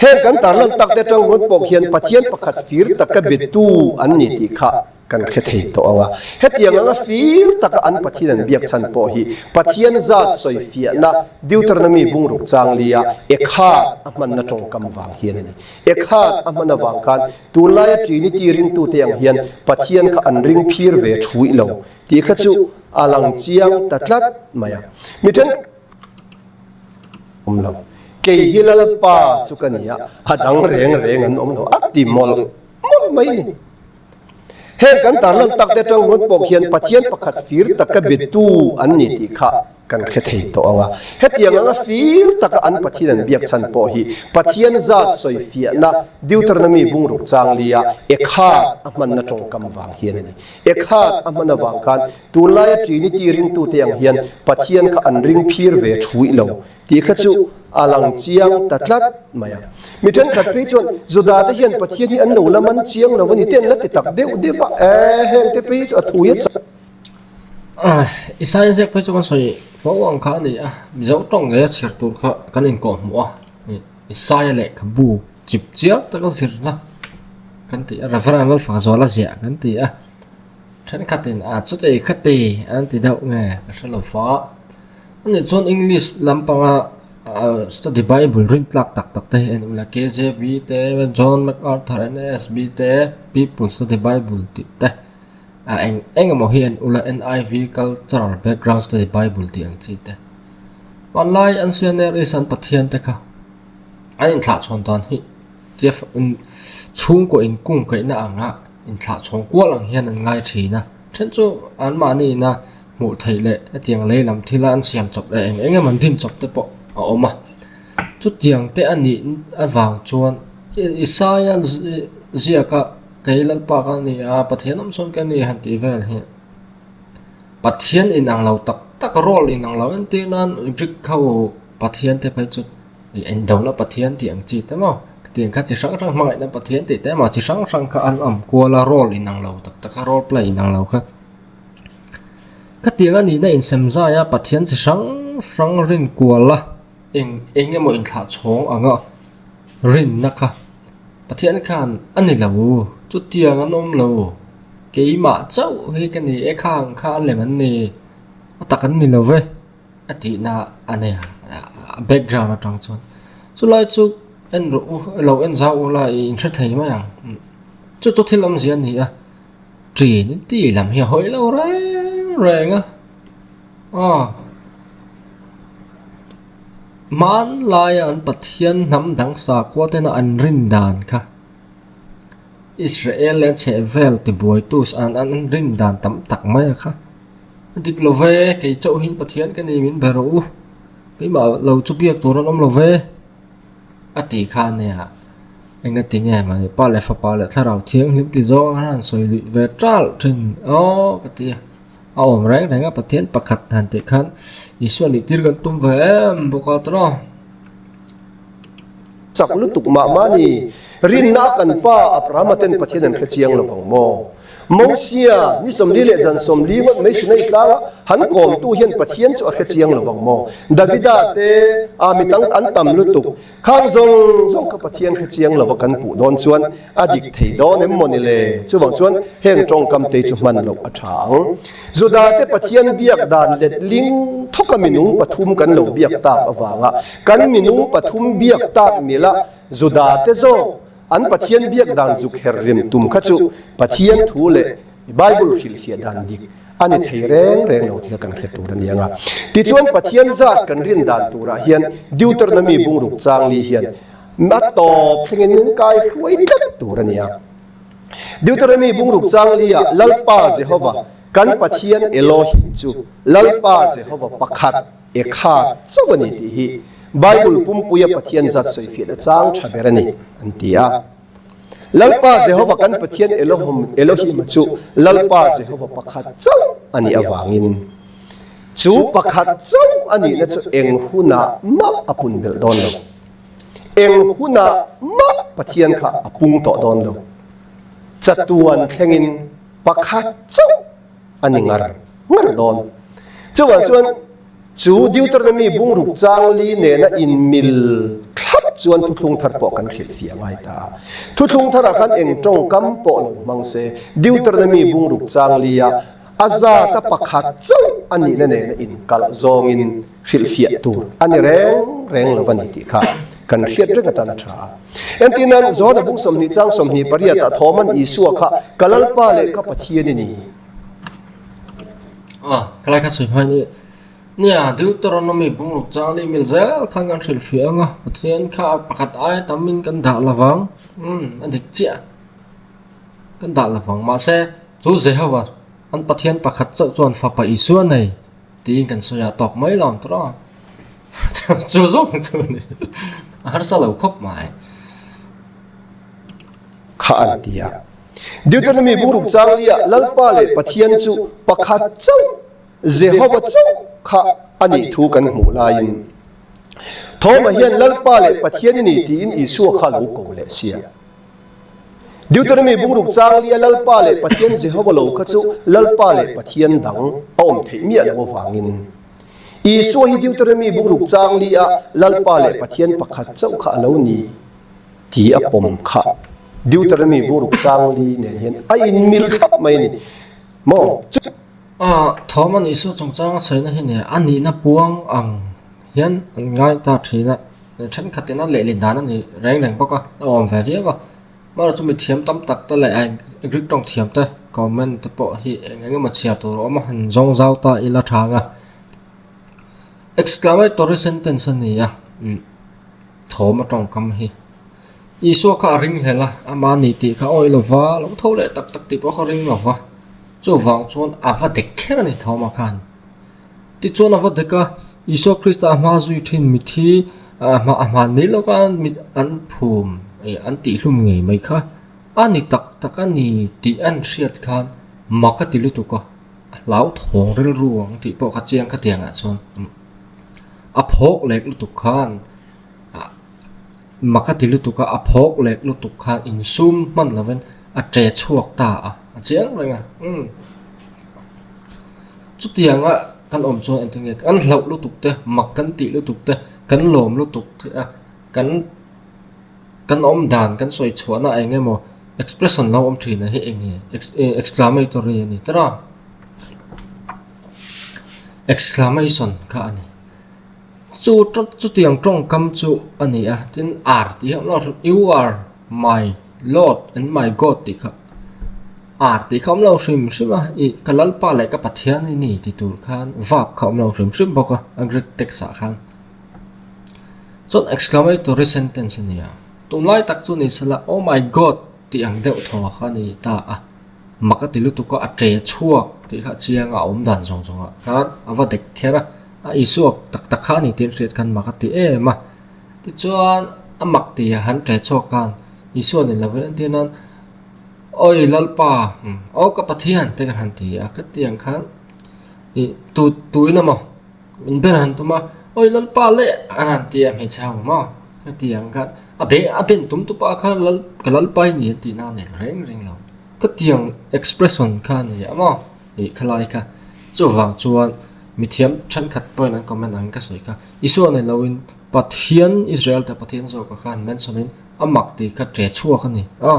Heng kan tarlan tak te atang ruat pawh khian Pathian pakhat fir taka betu an ni tih kha kan hre thei tawh ang a. Hetiang anga fir taka an Pathian an biak chhan pawh hi Pathian zat sawi fiahna Deuteronomy bungruk chang lia Ekhat a hmanna tawngkam vang hian a ni. Ekhat a hman avang khan tunlaia Trinity ringtute ang hian Pathian kha an ring phir ve thuih lo tih kha chu a lang chiang ta tlat mai a. Mi then. Awm lo. Kei hi Lalpa chu ka ni a, a dang reng reng an awm lo. A ti mawlh mawlh mai a ni. Heng kan tarlan tak te atang ruat pawh khian Pathian pakhat fir taka betu an ni tih kha kan hre thei tawh ang a. Hetiang anga fir taka an Pathian an biak chhan pawh hi Pathian zat sawi fiahna Deuteronomy bungruk chang lia Ekhat a hmanna tawngkam vang hian a ni. Ekhat a hman avang khan Tunlaia Trinity ringtute ang hian Pathian kha an ring phir ve thuih lo tih kha chu a lang chiang ta tlat mai a. Mi thenkhat phei chuan Judate hian Pathian hi an lo la man chiang lo a ni te an la ti tak deuh deuh a, e heng te phei hi chu a thui a chak. Isaiah ziak phei chu kan sawi fo ang kha a ni a, Mizo tawng ngei a chhiar tur kha kan inkawh hmuh a, Isaiah lehkhabu chip chiang taka zirna kan ti a, Reverend Lalfakzuala ziah kan ti a. Thenkhatin a chuti khati an ti deuh nge ka hre lo fa. Ani chuan English lampanga study bible rin tlak tak tak te hi en ula KJV te John MacArthur NASB te People Study Bible tih te a eng eng emaw hi en ula NIV Cultural Background Study Bible tih ang chi te. Hmanlai an Sionaries an Pathian te kha an inthlahchhawn dan hi. Chhungkaw inkungkaihna anga inthlah chhawng kual ang hian an ngai thin a, then chu anmahni ina hmuh theih leh hetiang lei lam thila an siam chawp leh eng eng emaw an din chawp te pawh a awm a. Chutiang te a nih avang chuan Isaia ziaka kei Lalpa ka ni a, Pathian awm sawn ka ni han tih vel hi Pathian inang lo tak tak role inang lo entir nan Greek ho Pathian te phei chu I endona Pathian tih ang chi te maw? Tiang kha chi hrang hrang hmangaihna Pathian tih te maw chi hrang hrang kha an awm kual a role inang lo tak tak a role play inang lo kha. Khatiang a nihna insem zai a Pathian chi hrang hrang rin kual a, eng eng emaw inthlah chhawng anga rinna kha Pathian khan a ni lo, chutiang an awm lo, keimah chauh hi ka ni e khang kha a lem an ni, a tak an ni lo ve a tihna a nei a, a background atang chuan. Chulai chu en rawh u, lo en zau ula i inhre thei mai ang. Chu chu thil awmzia a ni a. Trinity lam hi a hawi lo reng reng a, aw hmanlaia an Pathian hnam dang sakhua tena an rin dan kha Israel leh an chhehvel tibuaitu an an rin dan tam tak mai a kha a dik lo ve, kei chauh hian Pathian ka ni min be rawh u, keimah lo chu biak tur an awm lo ve. A tih kha nia, engati nge mahni pa leh fapa leh thlarau thianghlim ti zawng a han sawi luih ve ṭalh ṭhin aw ka ti a, a awm reng reng a Pathian pakhat han tih khan Isua nih tir kan tum ve em bawk a tawrh a. Chak lutuk mah mahni rinna kan pa Abrahama ten Pathian an hre chiang lo vang maw? Mosia, ni 40 leh zan 40 ngawt mai Sinai tlanga han kawmtu hian Pathian chu a hre chiang lo vang maw? Davida te, a mi tang an tam lutuk. Khang zawng zawng kha Pathian hre chiang lova kan puh dawn chuan a dik thei dawn em maw ni le? Chuvang chuan heng tawngkam te chu hman loh a tha ang. Juda te Pathian biak dan letling thawka minung pathum kan lo biak tak avanga kan minung pathum biak tak mila Juda te zawk An Pathian biak dan zuk her rim tum kha chu Pathian thu leh Bible hrilhfiah dan dik a ni thei reng reng lo tih kha kan hre tur a ni ang a. Tichuan Pathian zat kan rin dan turah hian Deuteronomy bungruk changli hian a tawp thlengin min kai hruai tlat tur a ni a. Deuteronomy bungruk changli ah Lalpa Jehova kan Pathian Elohim chu Lalpa Jehova pakhat E kha chauh a ni tih hi Bible pumpuia Pathian zat sawifiahna chang tha ber a ni, an ti a. Lalpa Jehova kan Pathian Elohim-a chu Lalpa Jehova pakhat chauh a nih avangin, chu pakhat chauh a nihna chu eng hunah mah a pun belh dawn lo. Eng hunah mah Pathian kha a pung tawh dawn lo. Chatuan thlengin pakhat chauh a ni ngar ngar dawn. Chuvang chuan chu Deuteronomy bungruk changli nena inmil thlap chuan thuthlung thar pawh kan hrilhfiah ngai ta a. Thuthlung tharah khan eng tawngkam pawh lo hmang se, Deuteronomy bungruk changlia a zata pakhat chauh a nihna nena inkalh zawngin hrilhfiah tur a ni reng reng lo a ni tih kha kan hriat reng atan a tha a. Entirnan, Johana bung 20 chang 28 ah Thoman Isua kha ka Lalpa leh ka Pathian i ni. A, ka lai kha sawi hmain i, Nia, Deuteronomy bungruk chang ni mil zel khan kan hrilhfiah ang a, Pathian kha pakhat aia tamin kan dah lovang, umm, a dik chiah, kan dah lovang. Mahse, chu Jehovah, an Pathian pakhat chauh chuan Fapa Isua nei. Tiin kan sawi a tawk mai lo ang tawh a, chu zawng chu a ni, a harsa lo khawp mai. Kha an ti a. Deuteronomy bungruk changlia Lalpa leh Pathian chu pakhat chauh, Jehova chauh kha a nih thu kan hmuh laiin, Thoma hian Lalpa leh Pathian i ni tiin Isua kha a lo ko leh sia. Deuteronomy bungruk changlia Lalpa leh Pathian Jehova lo kha chu Lalpa leh Pathian dang a awm theih miah lo avangin Isua hi Deuteronomy bungruk changlia Lalpa leh Pathian pakhat chauh kha a lo ni ti a pawm kha Deuteronomy bungruk changli nen hian a inmil thlap mai a ni maw? Chu. Thawm an Isua chungchanga sawina hi nia a nihna puang ang hian an ngai ta thin a. Thenkhatin a lehlin dan a ni reng reng bawk a, a awm ve viau a. Amaherawhchu chu mithiam tam tak te leh Greek tawng thiam te comment te pawh hi eng eng emaw chhiar tur a awm a, han zawng zau ta ila tha ang a. Exclamatory sentence a ni a, thawm a tawngkam hi. Isua kha a ring hlel a, ama ni tih kha awih lo va, lo tho leh tak tak tih pawh kha ring lo va. Chuvang chuan a va dek kher a ni thawma khan. Tichuan a va dek a, Isua Krista a hma zui thin mithi a hma a hman mai lawka mit an phum ih an tihhlum ngei mai kha a ni tak tak a ni tih an hriat khan mak a ti lutuk a, a hlauthawng rilru ang tih pawh kha chiang khatiangah chuan a phawk lek lutuk khan ah mak a ti lutuk a, a phawk lek lutuk khan insum hman lovin a che chhuak ta a, a chiang reng a umm. Chutianga. kan awm chuan engtin nge kan hlauh lutuk te, mak kan tih lutuk te, kan lawm lutuk te a, kan kan awm dan kan sawi chhuahna eng emaw expression lo awm thin a hi eng nge exclamatory a ni tawrh a, exclamation kha a ni. Chu chutiang tawngkam chu a ni a, tin ar tih hi a awm lo hrim, you are my Lord and my God tih kha ar tih kha a awm lo hrim hrim a, ih ka Lalpa leh ka Pathian i ni ti tur khan verb kha a awm lo hrim hrim bawk a, a Greek text ah khan. Chuan exclamatory sentence a ni a, tunlai tak chu ni sela oh my God tih ang deuh thaw kha a ni ta a. Mak a ti lutuk a, a ṭe chhuak tih kha a chiang a, a awm dan zawng zawngah khan a va dek kher a, a Isua tak tak kha a ni tih an hriat khan mak a ti em a. Tichuan a mak tih a han ṭe chhuak khan Isua ni lovin an tir nan Awi Lalpa, aw ka Pathian te kan han ti a, ka ti ang khan ih tu tuin emaw min ber han tum a, Awi Lalpa leh an han ti a hmeichhe ho maw ka ti ang khan a be a ben tum tupa khan Lal ka Lalpa i ni an tih na a nei reng reng lo. Ka tiang expression kha a ni a maw ih khalai kha chuvang chuan mithiam thenkhat pawhin an comment angin ka sawi kha Isua nei loin Pathian Israel te Pathian zawka khan mention in a mak tih kha ṭe chhuak a ni a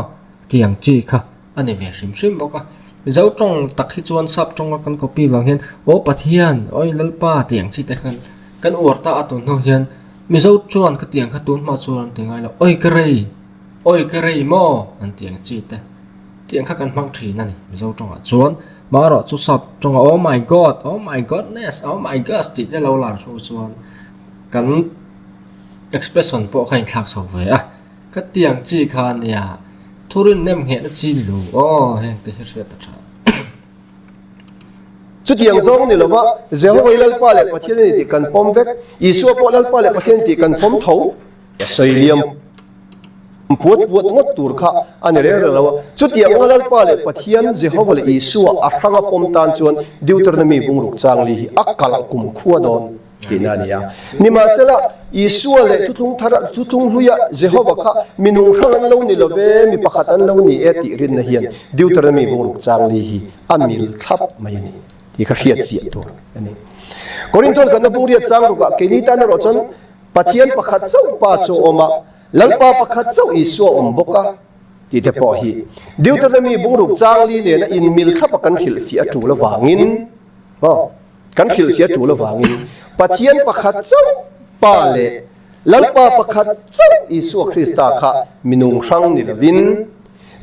tiang chi kha a ni ve hrim hrim bawk a Mizo tawng tak hi chuan sap tawnga kan copy vang hian aw Pathian awi Lalpa tiang chi te khan kan uar ta a tun hnu hian Mizo chuan ka tiang kha tun hma chuan an ti ngai lo awi ka rei Awi ka rei maw? an ti ang chi te. Tiang kha kan hmang thin a ni Mizo tawngah chuan. Marawh chu sap tawngah Oh my God, Oh my Godness, Oh my Gosh tih te lo lar hnu chuan kan expression pawh kha inthlak chho ve a. Ka tiang chi kha a nia, thurin nem nghehna chi ni lo aw heng te hi hriat a tha. Chutiang zawng ni lova Jehovah hi Lalpa leh Pathian a ni tih kan pawm vek. Isua pawh Lalpa leh Pathian a ni tih kan pawm tho. Sawi liam puat puat ngawt tur kha a ni reng reng lo a. Chutiang anga Lalpa leh Pathian Jehova leh Isua a hranga pawm tan chuan Deuteronomy bungruk changli hi a kalh kum khua dawn tihna a ni a. Nimahsela, Isua leh thuthlung thar thuthlung hluia Jehova kha mi nung hrang an lo ni lo ve, mi pakhat an lo ni e tih rinna hian Deuteronomy bungruk changli hi a mil thlap mai a ni tih kha hriat fiah tur a ni. Korinthon kanna bungriat changrukah keini tan erawh chuan Pathian pakhat chauh Pa chu a awm a, Lalpa pakhat chauh Isua a awm bawk a, tih te pawh hi Deuteronomy bungruk changli nena inmil thlapa kan hrilhfiah a tul avangin, aw, kan hrilhfiah a tul avangin Pathian pakhat chauh Pa leh Lalpa pakhat chauh Isua Krista kha minung hrang ni lovin,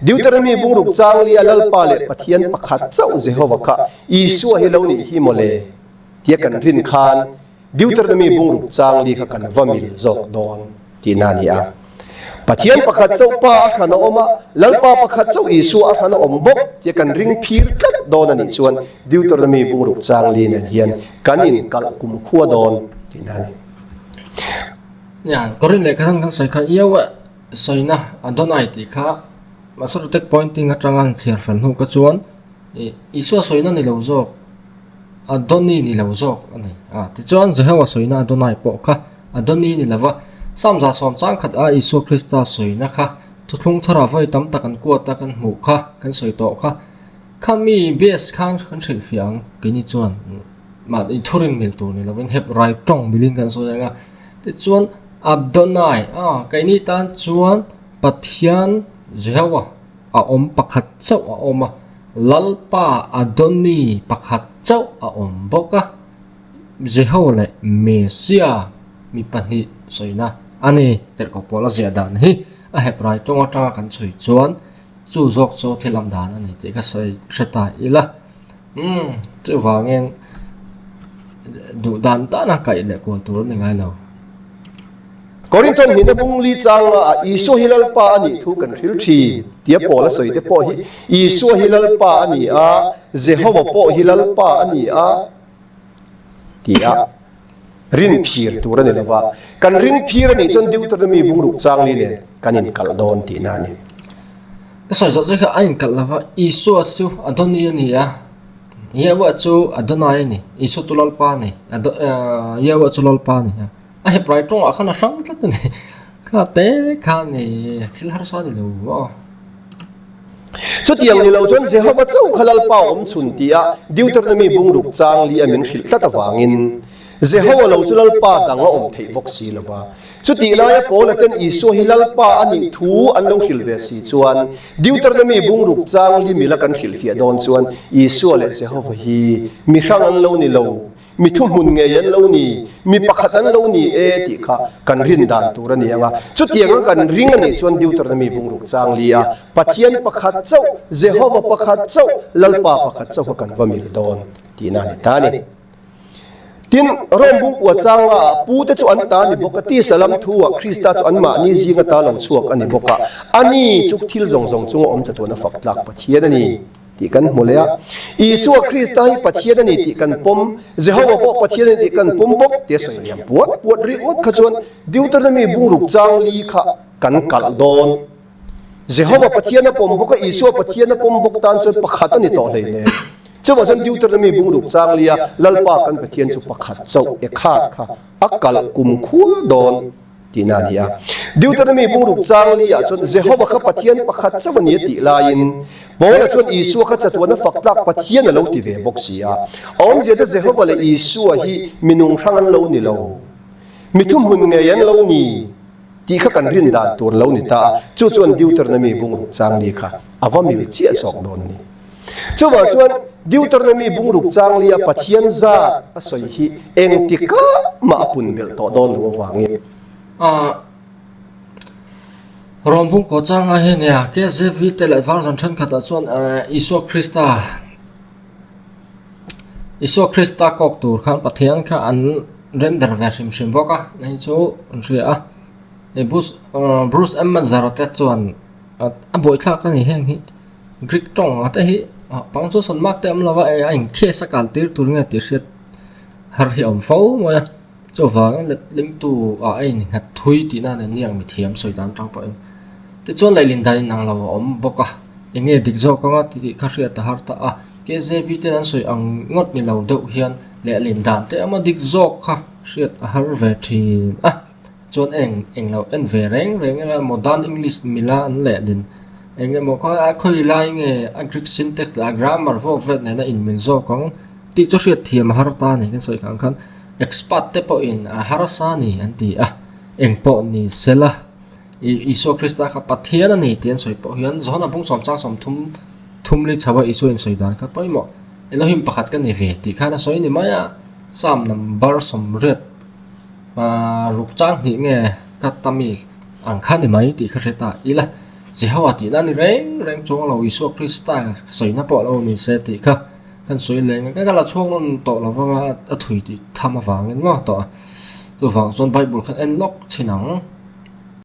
Deuteronomy bungruk changlia Lalpa leh Pathian pakhat chauh Jehova kha Isua hi lo nih hi mawle tia kan rin khan Deuteronomy bungruk changli kha kan va mil zawk dawn tihna a ni a. Pathian pakhat chauh Pa a hran a awm a, Lalpa pakhat chauh Isua a hran a awm bawk tia kan ring phir tlat dawn a nih chuan Deuteronomy bungruk changli nen hian kan inkalh kumkhua dawn tihna a ni. Nia, Korin lehkha khan kan sawi kha Yahweh sawina Adonai tih kha Masoretic pointing atanga an chhiar fel hnu kha chuan Isua sawina ni lo zawk. Adoni ni lo zawk a ni a. Tichuan Jehowa sawina Adonai pawh kha Adoni ni lova Samza sawm chang khat a Isua Krista sawina kha thuthlung thara vawi tam tak an kuat a kan hmuh kha kan sawi tawh kha khami base khan kan hrilhfiah ang keini chuan mahni thurin mil tur ni lovin Hebrai tawng milin kan sawi ang a. Tichuan Adonai a keini tan chuan Pathian Jehowa A awm pakhat chauh a awm a, Lalpa Adoni pakhat chauh a awm bawk a, Jeho leh Mesia mi pahnih sawina a ni. Tirhkoh pawl a ziah dan hi a Hebrai tawng atanga kan chhui chuan chu zawk chu thil lam dan a ni tih ka sawi hre ta ila. Umm, chuvangin duh dan dana kaih leh kual tur a ni ngai lo. Korinthon hnihna bung li changa ah Isua hi Lalpa a nih thu kan hril thin tia Paula sawi te pawh hi Isua hi Lalpa a ni a, Jehova pawh hi Lalpa a ni a tia rin phir tur a ni lo va. Kan ring phir a nih chuan Deuteronomy bungruk changli nen kan inkalh dawn tihna a ni. Ka sawi zawh chu kha a inkalh lo va, Isua chu Adoni a ni a, Yahweh chu Adonai a ni, Isua chu Lalpa a ni, Yahweh chu Lalpa a ni a. A Hebrai tawngah khan a hrang tlat a ni. Kha te kha ni thil harsa ni lo maw? Chutiang ni lo chuan Jehova chauh kha Lalpa awm chhun tia Deuteronomy bungruk chang li a min hrilh tlat avangin Jehova lo chu Lalpa dang a awm theih bawk si lo va. Chutih laia Paula ten Isua hi Lalpa a nih thu an lo hrilh ve si chuan Deuteronomy bungruk chang li mila kan hrilhfiah dawn chuan Isua leh Jehova hi mi hrang an lo ni lo. Mi thuhmun ngei an lo ni, mi pakhat an lo ni e tih kha kan rin dan tur a ni ang a. Chutianga kan ring a nih chuan Deuteronomy bungruk chang li a, Pathian pakhat chauh, Jehova pakhat chauh, Lalpa pakhat chauh kha kan va mil dawn tihna a ni ta a ni. Tin, Rome bungkua changa ah pute chu an ta a ni bawk a, tisa lam thu ah Krista chu anmahni zing ata lo chhuak a ni bawk a, ani chu thil zawng zawng chunga awm chatuan a fak tlak Pathian a ni. Tih kan hmu leh a. Isua Krista hi Pathian a ni tih kan pawm, Jehova pawh Pathian a ni tih kan pawm bawk tia sawi liam puat puat ringawt kha chuan Deuteronomy bungruk chang li kha kan kalh dawn. Jehova Pathian a pawm bawk a, Isua Pathian a pawm bawk tan chuan pakhat a ni tawh hleinem. Chuvang chuan Deuteronomy bungruk chang lia Lalpa kan Pathian chu pakhat chauh e khat kha a kalh kumkhua dawn. Tihna a ni a. Deuteronomy bungruk chang li ah chuan Jehova kha Pathian pakhat chauh a ni a tih laiin Paula chuan Isua kha chatuana fak tlak Pathian a lo ti ve bawk si a. A awmzia chu Jehova leh Isua hi minung hrang an lo ni lo, mi thuhmun ngei an lo ni tih kha kan rin dan tur lo ni ta a, chu chuan Deuteronomy bungruk chang li kha a va mil chiah zawk dawn a ni. Chuvang chuan Deuteronomy bungruk chang lia Pathian zat a sawi hi engtikah mah a pun belh tawh dawn lo avangin. Rom bungkaw changa hi nia KZV te leh version thenkhatah chuan Isua Krista Isua Krista kawk tur khan Pathian kha an render ve hrim hrim bawk a, hei chu an hria a. Bruce M. Mazara te chuan a buaithlak a ni heng hi. Greek tawng te hi pang chu sawn mak te awm lo va a in case a kal tir tur nge tih hriat har hi a awm fo mai a chuvangin letlingtu ah a innghat thui tihna a ni aniang mithiam sawi dan atang pawhin tichuan lehlin dan inang lo a awm bawk a eng nge dik zawk anga tih kha hriat a har ta a K J V ten an sawi ang ngawt ni lo deuh hian lehlin dan te emaw dik zawk kha hriat a har ve thin a. Chuan eng eng lo en ve reng reng ila modern English mila an lehlin eng emaw khawi a khawi lai nge a Greek syntax leh a grammar vawk vet nena inmil zawk ang tih chu hriat thiam a har ta a ni kan sawi khan khan expert te pawhin a harsa a ni an ti a eng pawh ni sela ih Isua Krista kha Pathian a ni tih an sawi pawh hian Johana bung sawm chang 30 thum li chho a Isua insawi dan kha pawimawh Elohim pakhat ka ni ve tih khan a sawi ni mai a Psalm number 80 Ruk chang hnih nge ka ta mi ang kha ni mai tih ka hre ta ila Jehovah tihna ni reng reng chuang lo Isua Krista sawina pawh lo ni se tih kha kan sawi leng a ka la chhuak nawn tawh lo vang a a thui tih tham avangin maw tawh a chuvang chuan Bible khan en lawk chin ang.